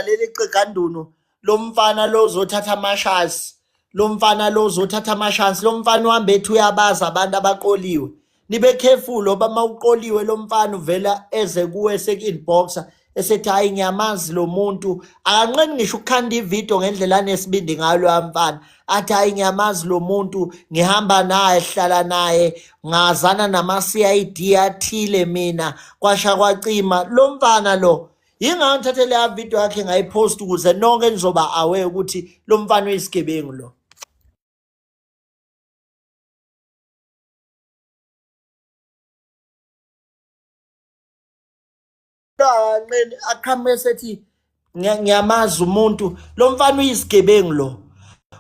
leli xegandunu lo mfana lo uzothatha amashasi lo mfana lo uzothatha amashansi lo mfana uhamba ethi uyabaza abantu abaqoliwe nibe careful ngoba uma uqoliwe lo mfana uvela eze kuwe eseku-inboxa esethi hhayi ngiyamazi lo muntu akanqeni ngisho ukukhanda ividiyo ngendlela anesibindi ngayo loya mfana athi hhayi ngiyamazi lo muntu ngihamba naye hlala naye ngazana nama-cid athile mina kwasha kwacima lo mfana lo yingakho ngithathe leya video yakhe ngayipost ukuze nonke nizoba aware ukuthi lo mfana uyisigebengu lo Nqeni aqhamuke esethi ngiyamazi umuntu lo mfana uyisigebengu lo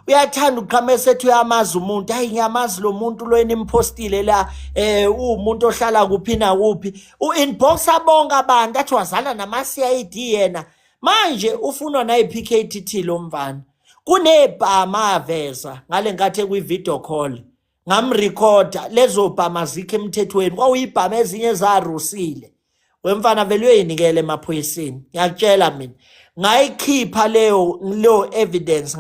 uyathanda ukuqhamuka esethi uyamazi umuntu hayi ngiyamazi lo muntu lo enimphostile la eh uwumuntu ohlala kuphi nakuphi u-inboxa bonke abantu athi wazana nama-CID yena manje ufunwa nayi-PKTT lo mfana kunebhama aveza ngale nkathi ekwi-video call ngamrekhoda lezo bhama zikho emthethweni kwawuyibhama ezinye zarusile wemfana vele uyoyinikela emaphoyiseni ngiyakutshela mina ngayikhipha leyo leyo evidence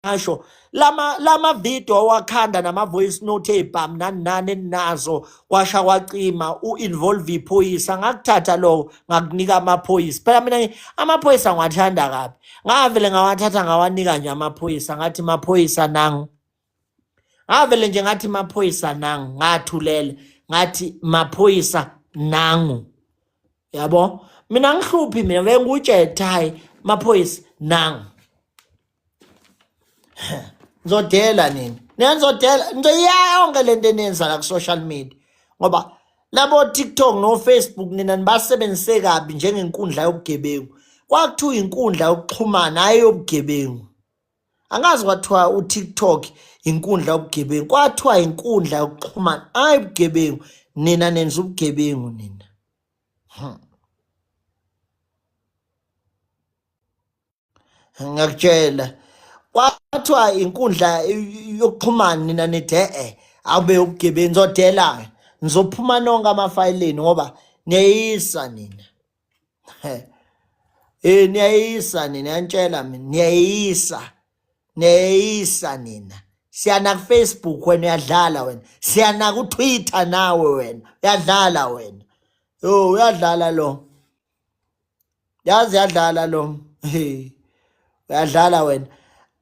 ngasho Lama lama video owakhanda nama voice note ezibhamu nani nani eninazo kwasha kwacima u-involve iphoyisa ngakuthatha lokho ngakunika amaphoyisa. Phela mina amaphoyisa ngiwathanda kabi. Ngavele ngawathatha ngawanika nje amaphoyisa ngathi maphoyisa nangu. Ngavele nje ngathi maphoyisa nangu ngathulela ngathi maphoyisa nangu. Yabo? Mina ngihluphi mina bengikutshela hayi maphoyisa nangu. Ngizodela nini? Niyangizodela ngizoyiyeka yonke lento eniyenza la ku-social media ngoba labo TikTok no Facebook nina nibasebenzise kabi njengenkundla yobugebengu. Kwakuthiwa inkundla yokuxhumana hayi yobugebengu. Angazi kwathiwa uTikTok inkundla yobugebengu, kwathiwa inkundla yokuxhumana hayi ubugebengu. Nina nenza ubugebengu nina. Ngiyakutshela kwathiwa inkundla yokuxhumana nina nithi e-e awube ubugebengu nizodela nizophuma nonke amafayileni ngoba niyeyisa nina. Eh niyeyisa nina ngiyantshela mina niyeyisa niyeyisa nina. Siyana ku-Facebook wena uyadlala wena, siyana ku-Twitter nawe wena uyadlala wena. Yo uyadlala lo. Yazi yadlala lo. Hey. Uyadlala wena.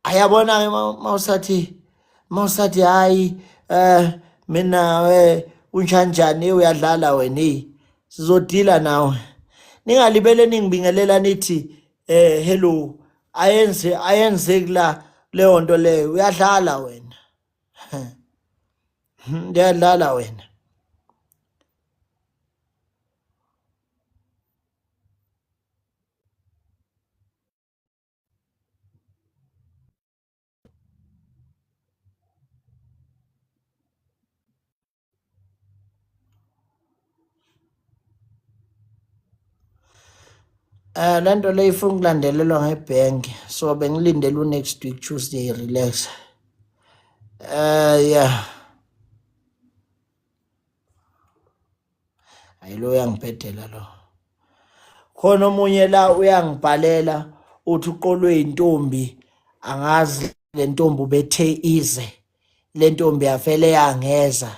Ayabona ke mawusathi mawusathi hayi eh mina eh unjanjani uyadlala wena hey. Sizodila nawe. Ningalibele ningibingelela nithi eh hello ayenze ayenzeki la leyo nto leyo uyadlala wena. Uyadlala wena. Eh lento le ifuna ukulandelelwa ngebhenki so bengilindele u-next week Tuesday relax. Eh yeah. Hayi lo uyangibhedela lo. Khona omunye la uyangibhalela uthi uqolwe intombi angazi le ntombi ubethe ize le ntombi yafele yangeza.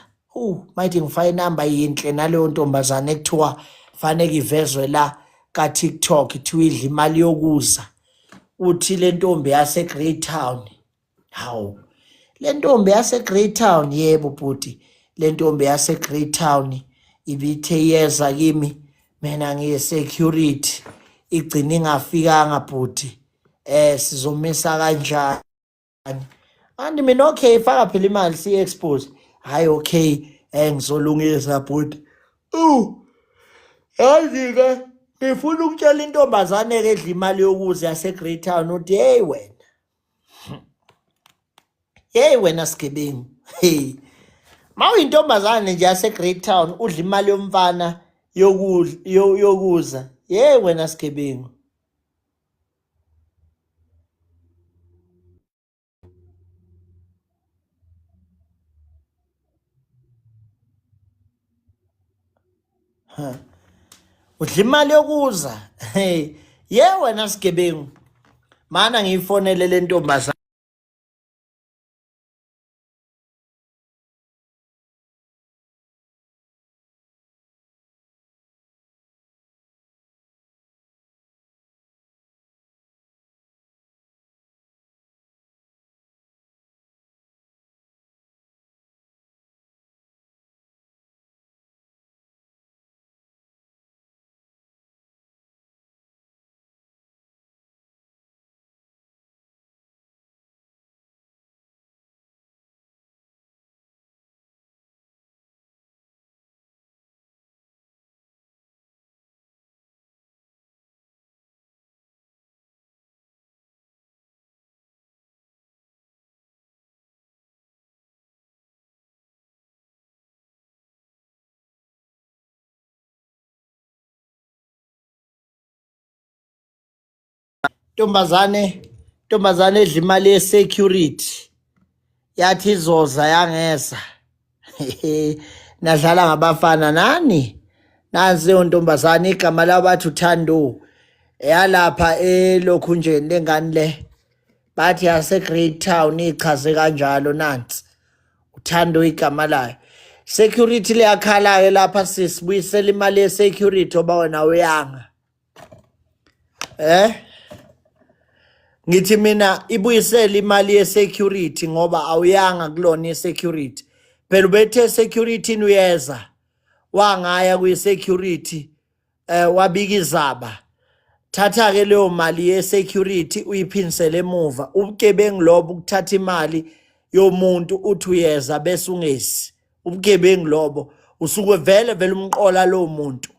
Mayithi ngifake inamba yinhle naleyo ntombazane ekuthiwa faneke ivezwe la ka TikTok ithiwa idla imali yokuza. Uthi le ntombi yase Greytown Hawu. Le ntombi yase Greytown yebo bhuti. Le ntombi yase Greytown ibithe iyeza kimi mina ngiye security igcina ingafikanga bhuti. Eh sizomisa kanjani? Anti mina okay faka phela imali siye expose. Hayi okay eh ngizolungisa bhuti. Yazi ke ngifuna ukutshela intombazane ke edla imali yokuza yase Greytown uthi hey wena Hey wena sigebengu. Hey. Mawuyintombazane nje yase Great Town udla imali yomfana yokudla yokuza. Hey wena sigebengu. Ha. Udla imali yokuza. Hey, ye wena sigebengu. Mana ngiyifonele le ntombazane. Ntombazane, ntombazane edla imali ye-security yathi izoza yangeza. Nadlala ngabafana nani? Nansi leyo ntombazane igama layo bathi uThando. Eyalapha elokhu nje lengane le. Bathi yase Great Town ichaze kanjalo nansi. Uthando igama layo. Security leyakhala ke lapha sisibuyisela imali ye security oba wena uyanga. Eh? Ngithi mina ibuyisele imali ye security ngoba awuyanga kulona ye security. Phela ubethe security uyeza. Wangaya kwi security eh wabika izaba. Thatha ke leyo mali ye security uyiphindisele emuva. Ubugebengu lobo ukuthatha imali yomuntu uthi uyeza bese ungesi. Ubugebengu lobo usuke vele vele umqola lo muntu.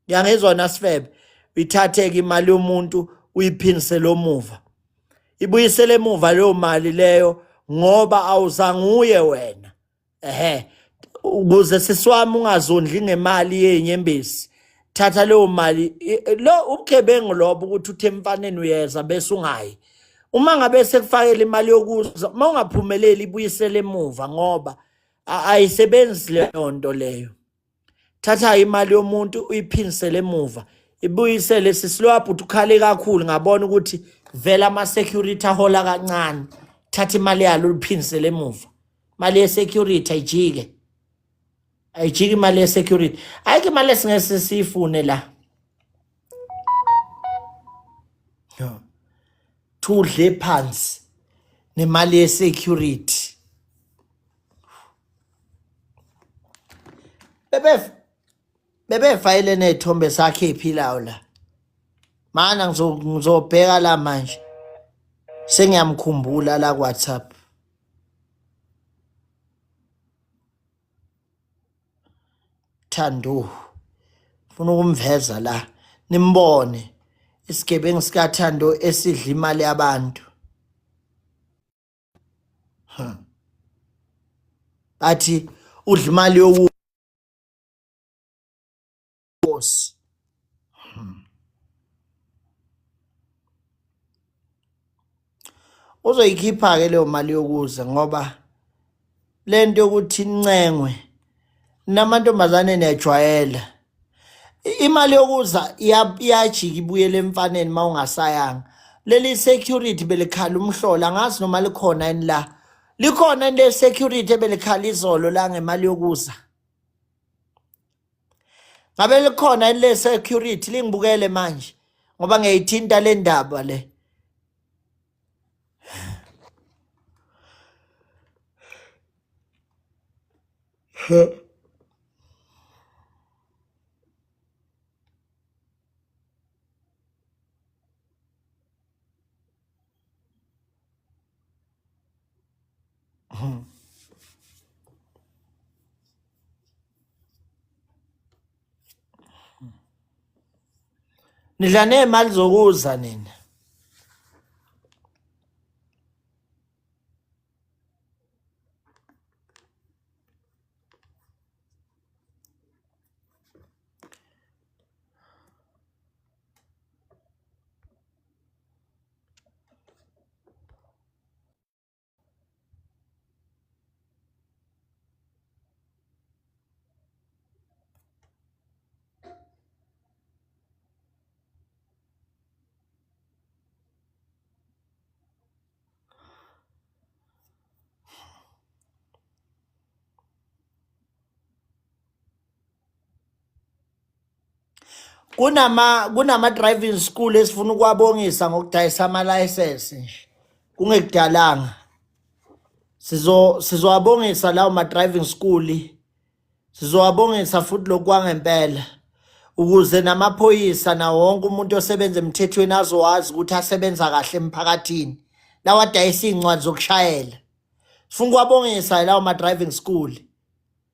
Ngiyangizwa nasifebe. Uyithathe-ke imali yomuntu uyiphindisele emuva. Ibuyisele emuva leyo mali leyo ngoba awuzanguye wena. Ehhe. Ukuze sisi wami ungazondli ngemali yenyembezi. Thatha leyo mali lo ubugebengu lobo ukuthi uthe emfaneni uyeza bese ungayi. Uma ngabe sekufakela imali yokuza uma ungaphumeleli ibuyisele emuva ngoba ayisebenzi leyo nto leyo. Thatha imali yomuntu uyiphindisele emuva ibuyisele sisi loya bhuti ukhale kakhulu ngabona ukuthi vele ama-security ahola kancane thatha imali yalo uliphindisele emuva imali ye-security ayijike ayijike imali ye-security ayikho imali esingese siyifune la thudle phansi nemali ye-security bebef bebefayile nethombe sakhe ephilayo la mana ngizobheka la manje sengiyamkhumbula la ku WhatsApp Thando funa ukumveza la nimbone isigebengu sikaThando esidla imali yabantu Bathi udla imali yowukosi. Uzoyikhipha ke leyo mali yokuza ngoba lento yokuthi incengwe namantombazane niyajwayela. Imali yokuza iyajika ibuyele emfaneni uma ungasayanga. Leli security belikhala umhlola angazi noma likhona yini la. Likhona yini le security ebelikhala izolo la ngemali yokuza? Ngabe likhona yini le security lingibukele manje ngoba ngiyayithinta le ndaba le. Nidla nemali zokuza nina. Kunama kunama driving school esifuna ukwabongisa ngokudayisa ama license nje. Kungekudalanga. Sizo sizowabongisa lawo ma driving school. Sizowabongisa futhi lokwangempela ukuze namaphoyisa nawo wonke umuntu osebenza emthethweni azowazi ukuthi asebenza kahle emphakathini. Lawa adayisa iy'ncwadi zokushayela. Sifuna ukwabongisa lawo ma driving school.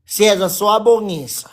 Siyeza siwabongisa.